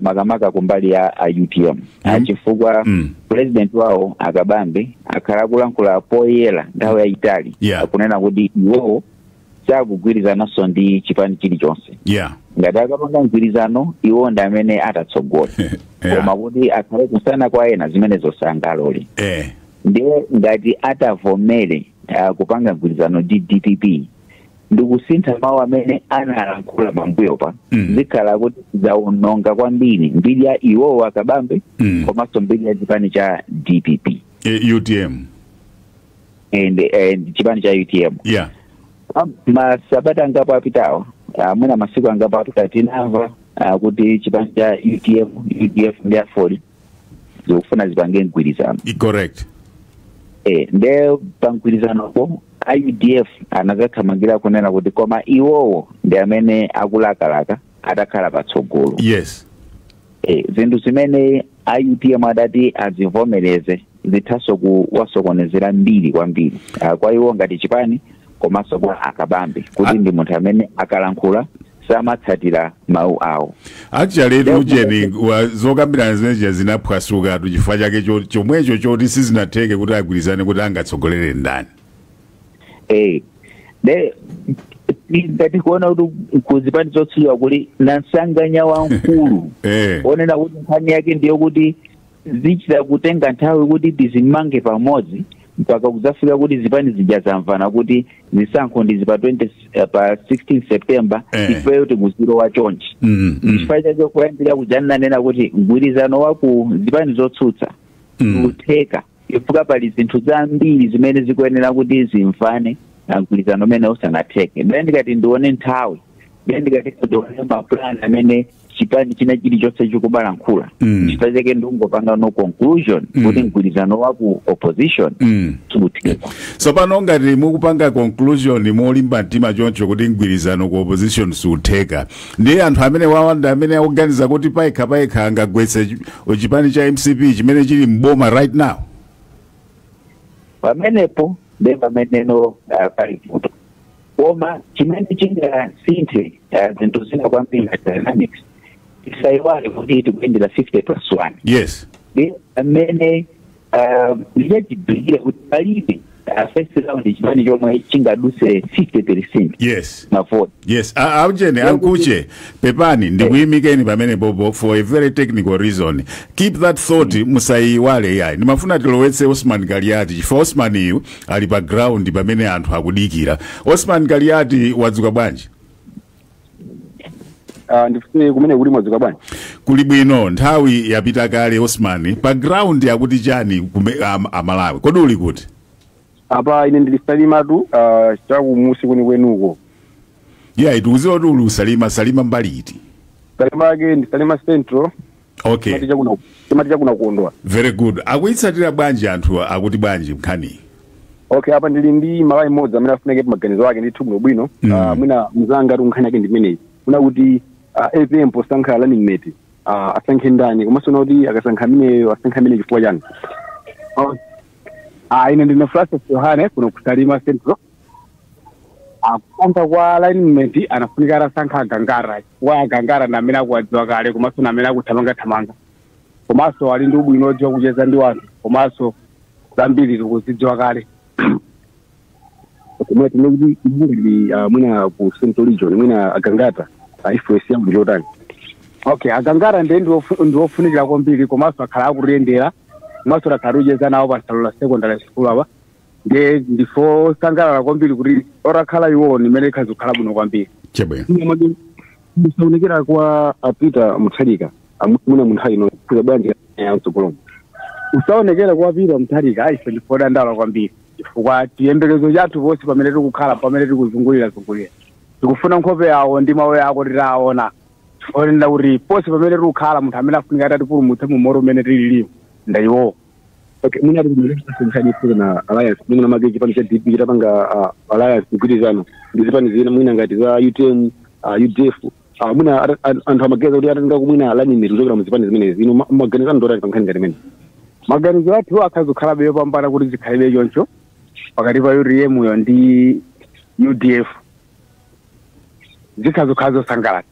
makamaka kumbali ya a UTM, chifukwa president wawo Akabambe akhala kulankhula poyera nthawi yayitali, akunena kuti iwowo sakugwirizananso ndi chipani chilichonse. Ngati akapanga mgwirizano, iwo ndi amene atatsogola, koma kuti akhale kusana kwa ena, zimenezo sangalole. Ndiye ngati atavomere kupanga mgwirizano ndi DPP ndikusintha mawu amene analankhula pambuyopa, zikhala kuti zawononga kwambiri mbiri ya iwowo Akabambe komanso mbiri ya chipani cha DPP. UTM. And chipani cha UTM. Masabata angapo apitawo, mwina masiku angapo apita, tinamva kuti chipani cha UTM, UDF ndi AFORD zikufuna zipange mgwirizano. Nde pa mgwirizanopo a UDF anakakhamangira kunena kuti koma iwowo ndi amene akulakalaka atakhala patsogolo. Zinthu zimene a UTM adati azivomereze zithaso kuwasokonezera mbiri kwambiri, kwa iwo ngati chipani komanso kwa Akabambe, kuti ndi munthu amene akalankhula samatsatira mawu awo. Actually, ujeni zokambirana zimenezi zinaphwasukatu chifukwa chake chomwecho choti sizinatheke kuti agwirizane kuti angatsogolere ndani. De ngati kuona kuti kuzipani zotsutsa kuli nansanganya wamkulu onena kuti nkhani yake ndiyo kuti zichita kutenga nthawi kuti tizimange pamodzi mpaka kudzafika kuti zipani zija zamvana kuti zisankho ndizi pa 20, pa 16 September, ifeyo tikuzilowa chonchi. Chifukwa chake kuyambira kuja nanena kuti mgwirizano wa ku zipani zotsutsa utheka chifukwa pali zinthu zambiri zimene zikuyenera kuti zimvane mgwirizano umene usanatheke. Ndiye ndikati ndione nthawi, ndiye ndikati ndione mapulani amene chipani china chilichonse chikubalankhula, chifukwa chake ndikungopanga no conclusion kuti mgwirizano wa ku opposition sukutheka. So pano ngati mukupanga conclusion molimba mtima choncho kuti mgwirizano ku opposition sutheka, ndiye anthu amene wawanda amene akuganiza kuti payekha payekha angagwetse chipani cha MCP chimene chili mboma right now? Pamenepo ndi pameneno pali vuto, koma chimene chingasinthe zinthu zina kwambiri dynamics, tisayiwale kuti tikuyendera 50 plus 1. Ndi amene ndichachibwikire kuti palibe first round chipani chomwe chingaduse 50% mavoti. Yes, aujeni ankuche, pepani ndikuyimikeni pamene popo for a very technical reason. Keep that thought, musayiwale yayi. Ndimafuna tilowetse Osman Galiati chifukwa Osman iyu ali pa ground pamene anthu akudikira. Osman Galiati, wadzuka bwanji? Ndifuse kumene kuli, mwadzuka bwanji? Kuli bwino. Nthawi yapita kale. Osman, pa ground akuti chani Amalawi? Kodi uli kuti? Apa ine ndili Salimatu, chakumusi kwenikwenuko. Yeah, tikuziwa kuti uli uSalima. Salima mbali iti? Salima yake ndi Salima Central. Timati chakuna Kondwa. Very good. Akuyitsatira bwanji anthu? Akuti bwanji nkhani? Okay, apa ndili ndi Malawi mmodzi amene afunike maganizo ake ndithu bwinobwino. Mwina mzanga tu nkhani yake ndi imeneyi, kuna kuti APM posankha running mate asankhe ndani, komanso kuti akasankha ameneyo asankhe amene chifukwa chani? Ine ndine Francis Yohane kuno kuSalima Central. Kusankha kwa running mate anafunika atasankha Agangara, chifukwa Agangara ndi amene akuwadziwa kale, komanso ndi amene akuthamangathamanga, komanso ali ndi ubwino odziwa kucheza ndi wanthu, komanso zambiri tikuzidziwa kale. Mwina tine kuti ngati mwina ku Central Region, mwina Agangata influence yawo ndi chotani? Okay, Agangara ndiye ndiofunikira kwambiri, komanso akhala akutiyendera, komanso takhala tikucheza nawo pa Salula Secondary School apa. Ndiye ndifo sangalala kwambiri kuti otakhala iwowo nimene ikhazi kukhala bwino kwambiri. Chabwino. Musaonekera kwa a Peter Mutharika mwina munthawi ino kuza bwanji mtsogolomo? Usaonekera kwa Peter Mutharika, ife ndifodandaula kwambiri, chifukwa chiyembekezo chathu ponse pamene tikukhala, pamene tikuzungulira zungulira, tikufuna nkhope yawo ndi mawu yako titaona, chifukwa kuti ponse pamene tikukhala munthu amene afunika atatipulumutse mu moto umene tililiwo ndayiwowo. Okay, mwina nkhani ifuza na alliance, mwina make chipani cha DP chitapanga alliance, mgwirizano ndi zipani zina, mwina ngati za UTM, UDF, mwina anthu amageza kuti atatenga kumwina running mate kuchokera mu zipani zimenezi. Ino maganizo anu ndotani pa nkhani ngati imene? Maganizo athu akhazi yopambana kuti zikhalibe choncho pakati pa UTM yo ndi UDF. Zikhazokhala zosangalatsa.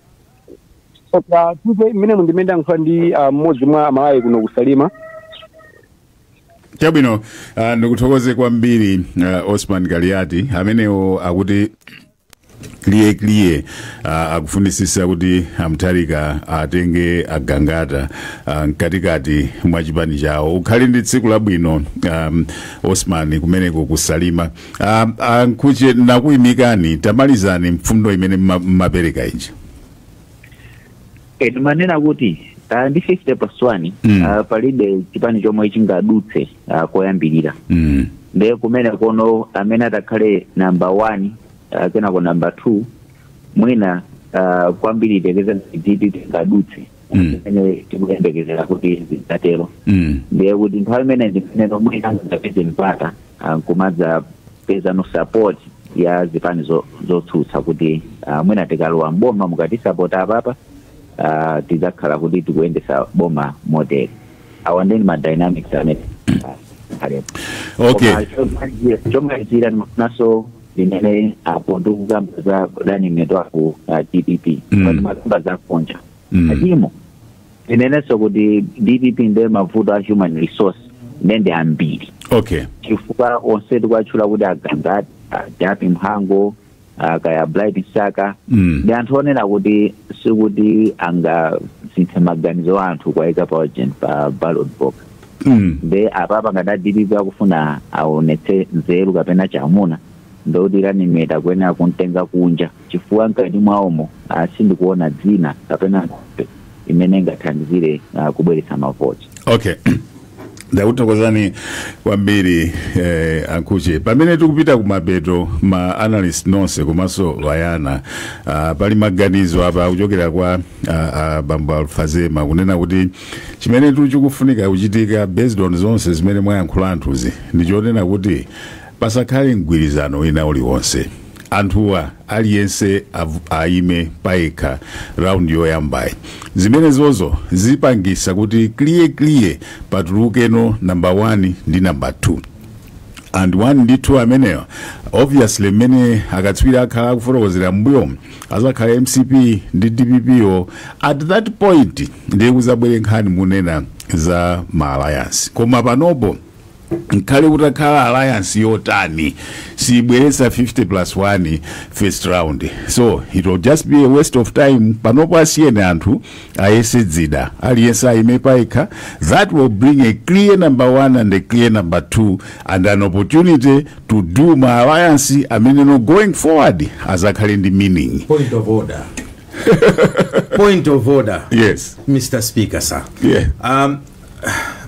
Tuze mmene mundimene ndayankhula ndi mmodzi mwa Amalawi kuno kuSalima. Chabwino, ndikuthokoze kwambiri, Osman Galiati. Amenewo akuti clear clear, akufunisisa kuti aMutharika atenge agangata mkatikati mwa chipani chawo. Ukhale ndi tsiku labwino, Osman, kumeneko kuSalima. Nkuche nakuyimikani, tamalizani mfundo imene mmapereka iji. Timanena kuti ndi 50 plus 1 palibe chipani chomwe chingadutse koyambirira. Ndiye kumene kono amene atakhale number 1, kenako number 2, mwina kwambiri tekeza DPP ngadutse imene tikuyembekezera kuti zidzatero. Ndiye kuti nthawi imene ndimene mwina angapeze mpata kumadza peza no support ya zipani zotsutsa kuti mwina tikalowa mboma mukatisapota apapa, tidzakhala kuti tikuyendesa boma motere. Awa ndeni ma dynamics amene alepo. Koma chomalizira naso limene apo ndikukamba za running mate waku DPP, makamba za kunja, achimo linenenso kuti DPP ndiye mavuto a human resource ndende ambiri, chifukwa onse tikuatchula kuti agangati, Japi Mhango, kaya Bright Msaka, ndi anthu onena kuti sikuti angasinthe maganizo a anthu kuwayika pa agent pa ballot box. Nde apapa ngati DPP akufuna aonetse nzeru kapena chamuna, ndoti running mate akuyenera kumtenga kunja, chifukwa mkati mwawomo sindikuona dzina kapena nkhope imene ingathandizire kubweretsa mavoti. Okay, ndakuthokozani kwambiri, Ankuche. Pamene tikupita kumapeto, ma analyst nonse komanso Vayana, pali maganizo apa kuchokera kwa bambo Alfazema kunena kuti chimene chikufunika kuchitika based on zonse zimene mwayankhula anthuzi ndi chonena kuti pasakhale mgwirizano wina uliwonse. Anthuwa aliyense ayime payekha round yoyambayi. Zimenezozo zipangisa kuti clear clear patulukeno number 1 ndi number 2, and 1 ndi 2 ameneyo obviously mmene akatswiri akhala akufotokozera m'mbuyomu azakhala MCP ndi DPP yo. At that point ndiye kuzabwere nkhani munena za ma alliance, koma panopo nkhale kutakhala alliance yotani sibweretsa 50 plus 1 first round, so it will just be a waste of time. Panopo asiyene anthu ayese dzida, aliyense ayime payekha. That will bring a clear number one and a clear number two and an opportunity to do ma alliance amene no going forward azakhale ndi meaning. Point of order, point of order. Yes. Mr Speaker, sir. Yeah.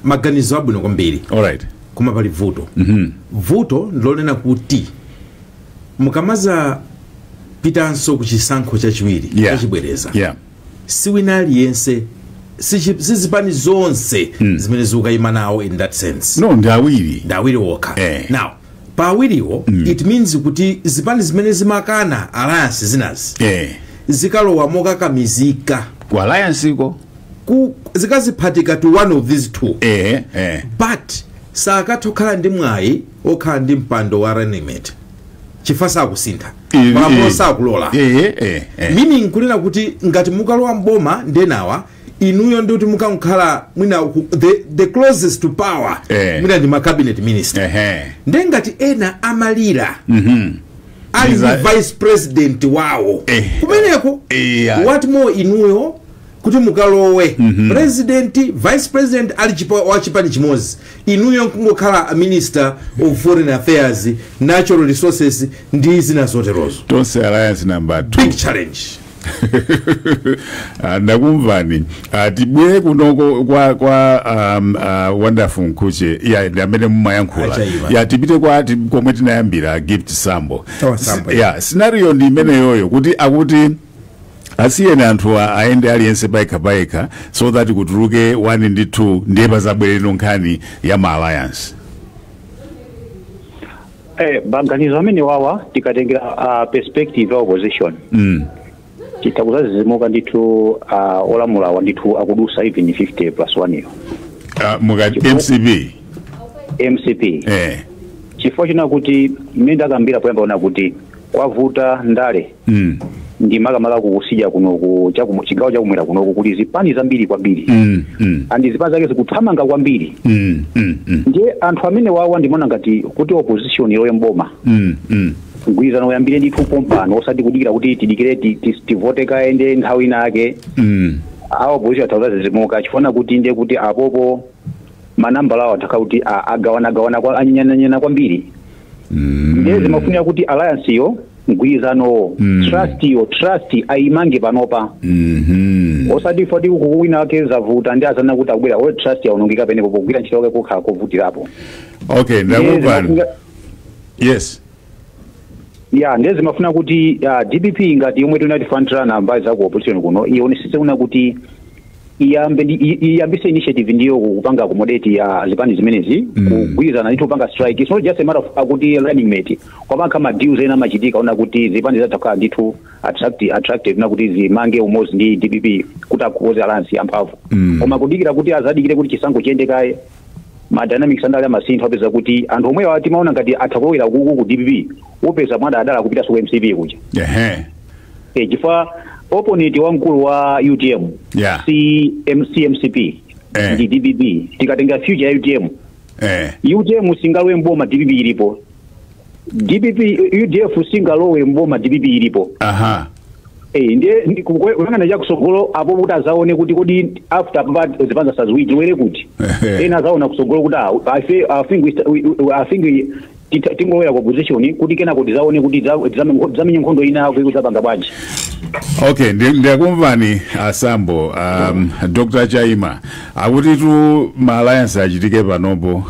Maganizo abwino kwambiri. All right. Koma pali vuto. Vuto ndilonena kuti mukamaza pitanso ku chisankho chachiwiri, chachibwereza, si wina aliyense, si zipani zonse zimene zikukayima nawo in that sense. No, ndi awiri. Ndi awiri wokha. Now pa awiriwo, it means kuti zipani zimene zimakana alliance zinazi zikalowa mokakamizika ku alliance iko, zikaziphatika to one of these two, eh, eh. but sakatha kukhala ndi mwayi okhala ndi mpando wa running mate chifukwa sakusintha, malamulo sakulola. Eh, eh, eh. Meaning kunena kuti ngati mukalowa mboma ndenawa inuyo ndi kuti mukakhala mwina the closest to power, mwina ndi ma cabinet minister. Nde ngati ena amalira ali ndi vice president wawo kumeneko, what more inuyo kuti mukalowe president, vice president ali wa chipani chimodzi, inuyo nkungokhala a minister of foreign affairs, natural resources ndi zina zoterozo? Tonse Alliance number 2. Big challenge. Ndakumvani. Tibwere kunoko kwa Wonderful Mkhuche ya ndi amene mumayankhula. Achaiva. Ya, tipite kwa komwe tinayambira, Gift Sambo. Oh, Sambo. Ya, scenario ndi imeneyoyo kuti akuti asiyene anthu aende aliyense payekha payekha so that kutuluke 1 ndi 2, ndiye pazabwereno nkhani ya ma alliance. Maganizo amene wawa tikatengera perspective ya opposition, chitha kuzazizimuka ndithu, olamulawa ndithu akudusa even 50 plus 1 iyo. Mukati MCP? MCP. Eh. Chifukwa china kuti mmene ndakambira poyamba ona kuti Kwavuta ndale ndi makamaka kukusija kunoku chigawo chakumwera kunoku kuti zipani zambiri kwambiri andi zipani zake zikuthamanga kwambiri. Ndiye anthu amene wawa ndimona ngati kuti opposition iloye mboma mgwirizano uyambire ndithu pompano, osati kudikira kuti tidikire tivote kaende nthawi ina ake. Awo opposition atawuzazizimuka chifuna kuti ndiye kuti apopo manambala awo atakha kuti agawanagawana kwa anyananyana kwambiri. Ndiye zimafunika kuti alliance yo, mgwirizano, trust ayimange panopa. Osati foti kuwina wake zavuta ndi azana kuti akubwera all trust yaonongeka penepo pogwira ntchito yake kukhala kovutirapo. Okay, ndakumvani. Yes. Ya, ndiye zimafuna kuti DPP ngati yomwe tinati frontrunner mbali za ku opposition kuno ionesese kuna kuti iyambise initiative ndiyo kupanga accommodate ya zipani zimenezi kugwirizana ndithu kupanga strike. It's not just a matter of akuti running mate, koma kama deals ena machitika ona kuti zipani zatakhala ndithu attractive na kuti zimange umodzi ndi DPP kuti akukoze alliance yamphamvu. Koma kudikira kuti azadikire kuti chisankho chiyende kaye, ma dynamics andale amasintha, apeza kuti anthu omwewa timaona ngati atha kulowera kuku ku DPP wopeza mwana adala kupita ku MCP kuja. Chifukwa opponent wamkulu wa UTM CMCP ndi DPP. Tikatenga future ya UTM, UTM singalowe mboma DPP ilipo, DPP UDF singalowe mboma DPP ilipo. Ndiye kuyang'ana chakusogolo apo kuti azaone kuti kodi after papa zipani saziwiri tiwere kuti ena azaona kusogolo kuti I think we tingolowera ku opposition kuti kena kuti zaone kuti zamenye nkhondo ina yako ikudzapanga bwanji. Okay, ndiyakumvani asambo. Dr. Chaima akuti tu ma alliance achitike panopo.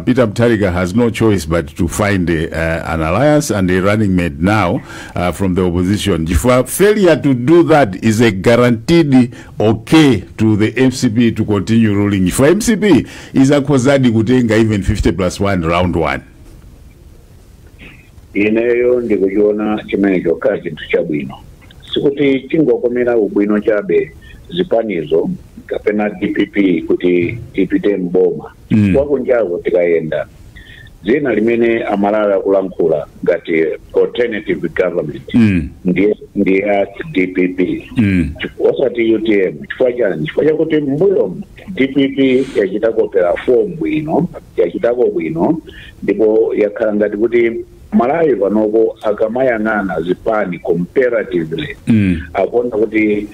Peter Mutharika has no choice but to find an alliance and a running mate now from the opposition. Chifukwa failure to do that is a guaranteed okay to the MCP to continue ruling. Chifukwa MCP izakhozadi kutenga even 50 plus 1 round 1. Ineyo ndikuchiona chimene chokhala chinthu chabwino, sikuti chingokomera ubwino chabe zipanizo kapena DPP kuti ipite mboma. Wakunjako tikayenda dzina limene amalala kulankhula ngati alternative government ndiye DPP osati UTM. Chifukwa chani? Chifukwa chakuti mbuyo DPP yachitako perform bwino, yachitako bwino, ndipo yakhala ngati kuti Malawi panopo akamayang'ana zipani comparatively akuona kuti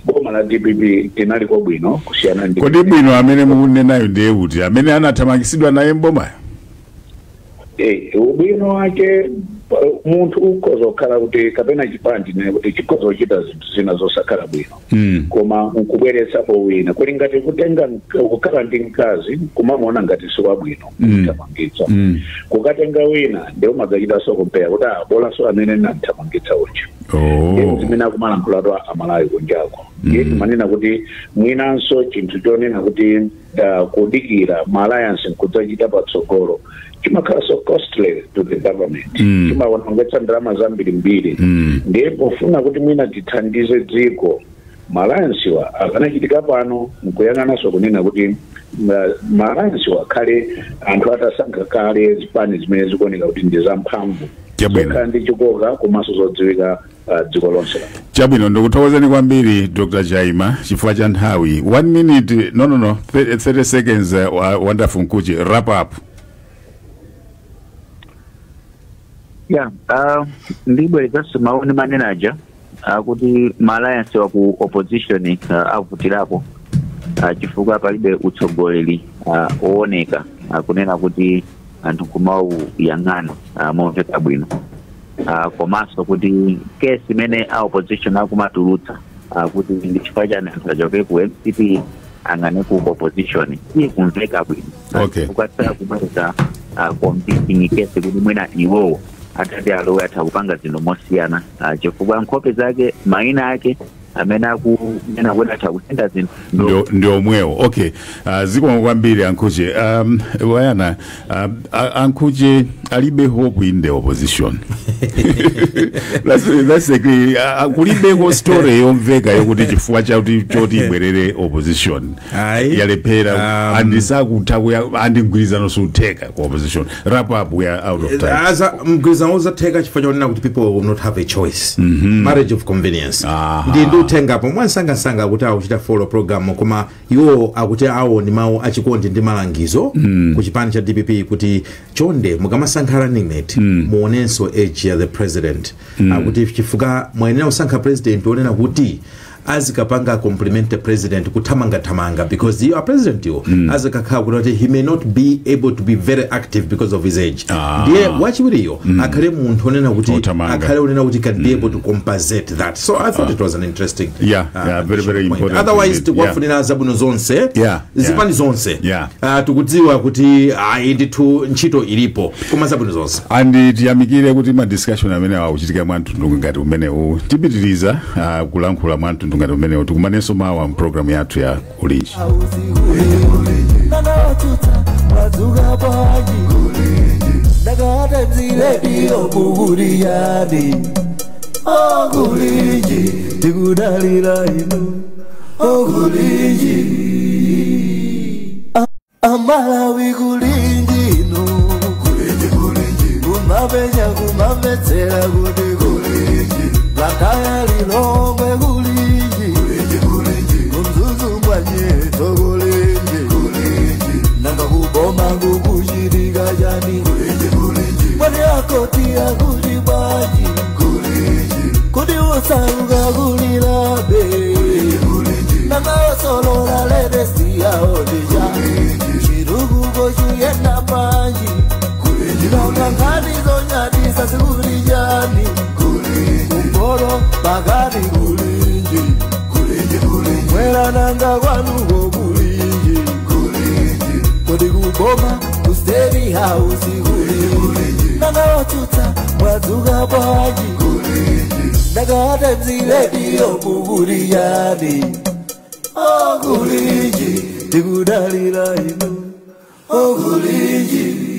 boma la DPP linaliko bwino kusiyana ndi Kodi bwino amene mukunenayo ndiye kuti amene anathamangisidwa naye mbomayo? Ubwino wake munthu ukhoza kukhala kuti kapena chipani ne kuti chikhoza kuchita zinthu zina zosakhala bwino koma nkubweretsapo wina kuli ngati kutenga kukhala ndi mkazi kumamuona ngati siwabwino kuthamangitsa, kukatenga wina ndiye umadzachita compare kuti bolanso amene namthamangitsa uja. Ndiye zimene akumalankhulatu amalawi kunjako. Ndiye timanena kuti mwinanso chinthu chonena kuti kudikira ma alliance nkudzachita patsogolo chimakhala so costly to the government, chimaonongetsa ndalama zambirimbiri. Ndiye pofuna kuti mwina tithandize dziko, ma alliance wa akanachitika pano nkuyang'ananso kunena kuti ma alliance wa akhale anthu atasankha kale zipani zimene zikuoneka kuti ndi zamphamvu, zokhala ndi chikoka komanso zodziwika dziko lonse. Chabwino, ndikuthokozeni kwambiri Dr. Chaima chifukwa cha nthawi. 1 minute, no, 30 seconds. Wonderful Mkuchi, wrap up. Yeah, ndibwerezanso mawu manenaja kuti ma alliance wa ku opposition avutirapo chifukwa palibe utsogoleri ooneka kunena kuti anthu kumauyang'ana momveka bwino, komanso kuti case imene a opposition akumatulutsa kuti ndi chifukwa chani anthu achoke ku MCP angane ku opposition sikumveka bwino. Chifukwa sakubwereza competing case kuti mwina iwowo atati alowe atha kupanga zinthu mosiyana, chifukwa nkhope zake, mayina ake Amene akunena kuti atha kusintha zinthu Ndio omwewo. Okay, zikomo kwambiri, Ankhuche. Wayana, Ankhuche alibe hope in the opposition. That's the kulibeko story yomveka yokuti chifukwa chakuti choti ibwerere opposition yalephera andisakutha kuya andimgwirizano sutheka ku opposition. Wrap up, we are out of time. Aza mgwirizano uzatheka chifukwa chonena kuti people will not have a choice, marriage of convenience. Ndi uthengapo mwansangasanga kuti akuchita follow program, koma iwo akuti awo ndi mawu achikondi ndi malangizo ku chipani cha DPP kuti chonde mukamasankha running mate, muonenso age ya the president. Akuti chifukwa mwayenera kusankha president onena kuti azikapanga compliment the president kuthamangathamanga, because you are president iwo azikakhala kuti he may not be able to be very active because of his age. Ndiye wachiwiriyo akhale munthu onena kuti Othamanga. Akhale onena kuti can be able to compensate that. So I thought it was an interesting Yeah, very, very point. Important Otherwise indeed. tikuwafunira zabwino zonse zipani zonse. Tikudziwa kuti ayi ndithu ntchito ilipo, koma zabwino zonse. Andi tiyamikire kuti ma discussion amene akuchitika mwamtundu ngati umenewu. Tipitiriza kulankhula mwamtundu ngati umenewu. Tikumanenso mawa mpulogalamu yathu ya Kulinji. Nanawatuta mwadzuka bwanji? Ndakatebziredio kukuliyani okulinji tikudalira inu okulinji Amalawi kulinji inu kumapenya kumamvetsera kuti kulinji Blantyre, Lilongwe kulinji kumzuzu mwanyeto kulinji nanga kuboma kukuchitika chani mwani akoti akuti bwanji kuti usauka kulilabe nanga osolola ledesiyaodija chirukuko chiyenda panji nanga nkhani zonyadisa zikulijani kumporo pakati kulinji mwera nanga kwanuko kulinji kodi kuboma ku State House kulinji nanga watuta mwadzuka bwanji ndakatebziredio kukuliyani okulinji tikudalira inu okulinji.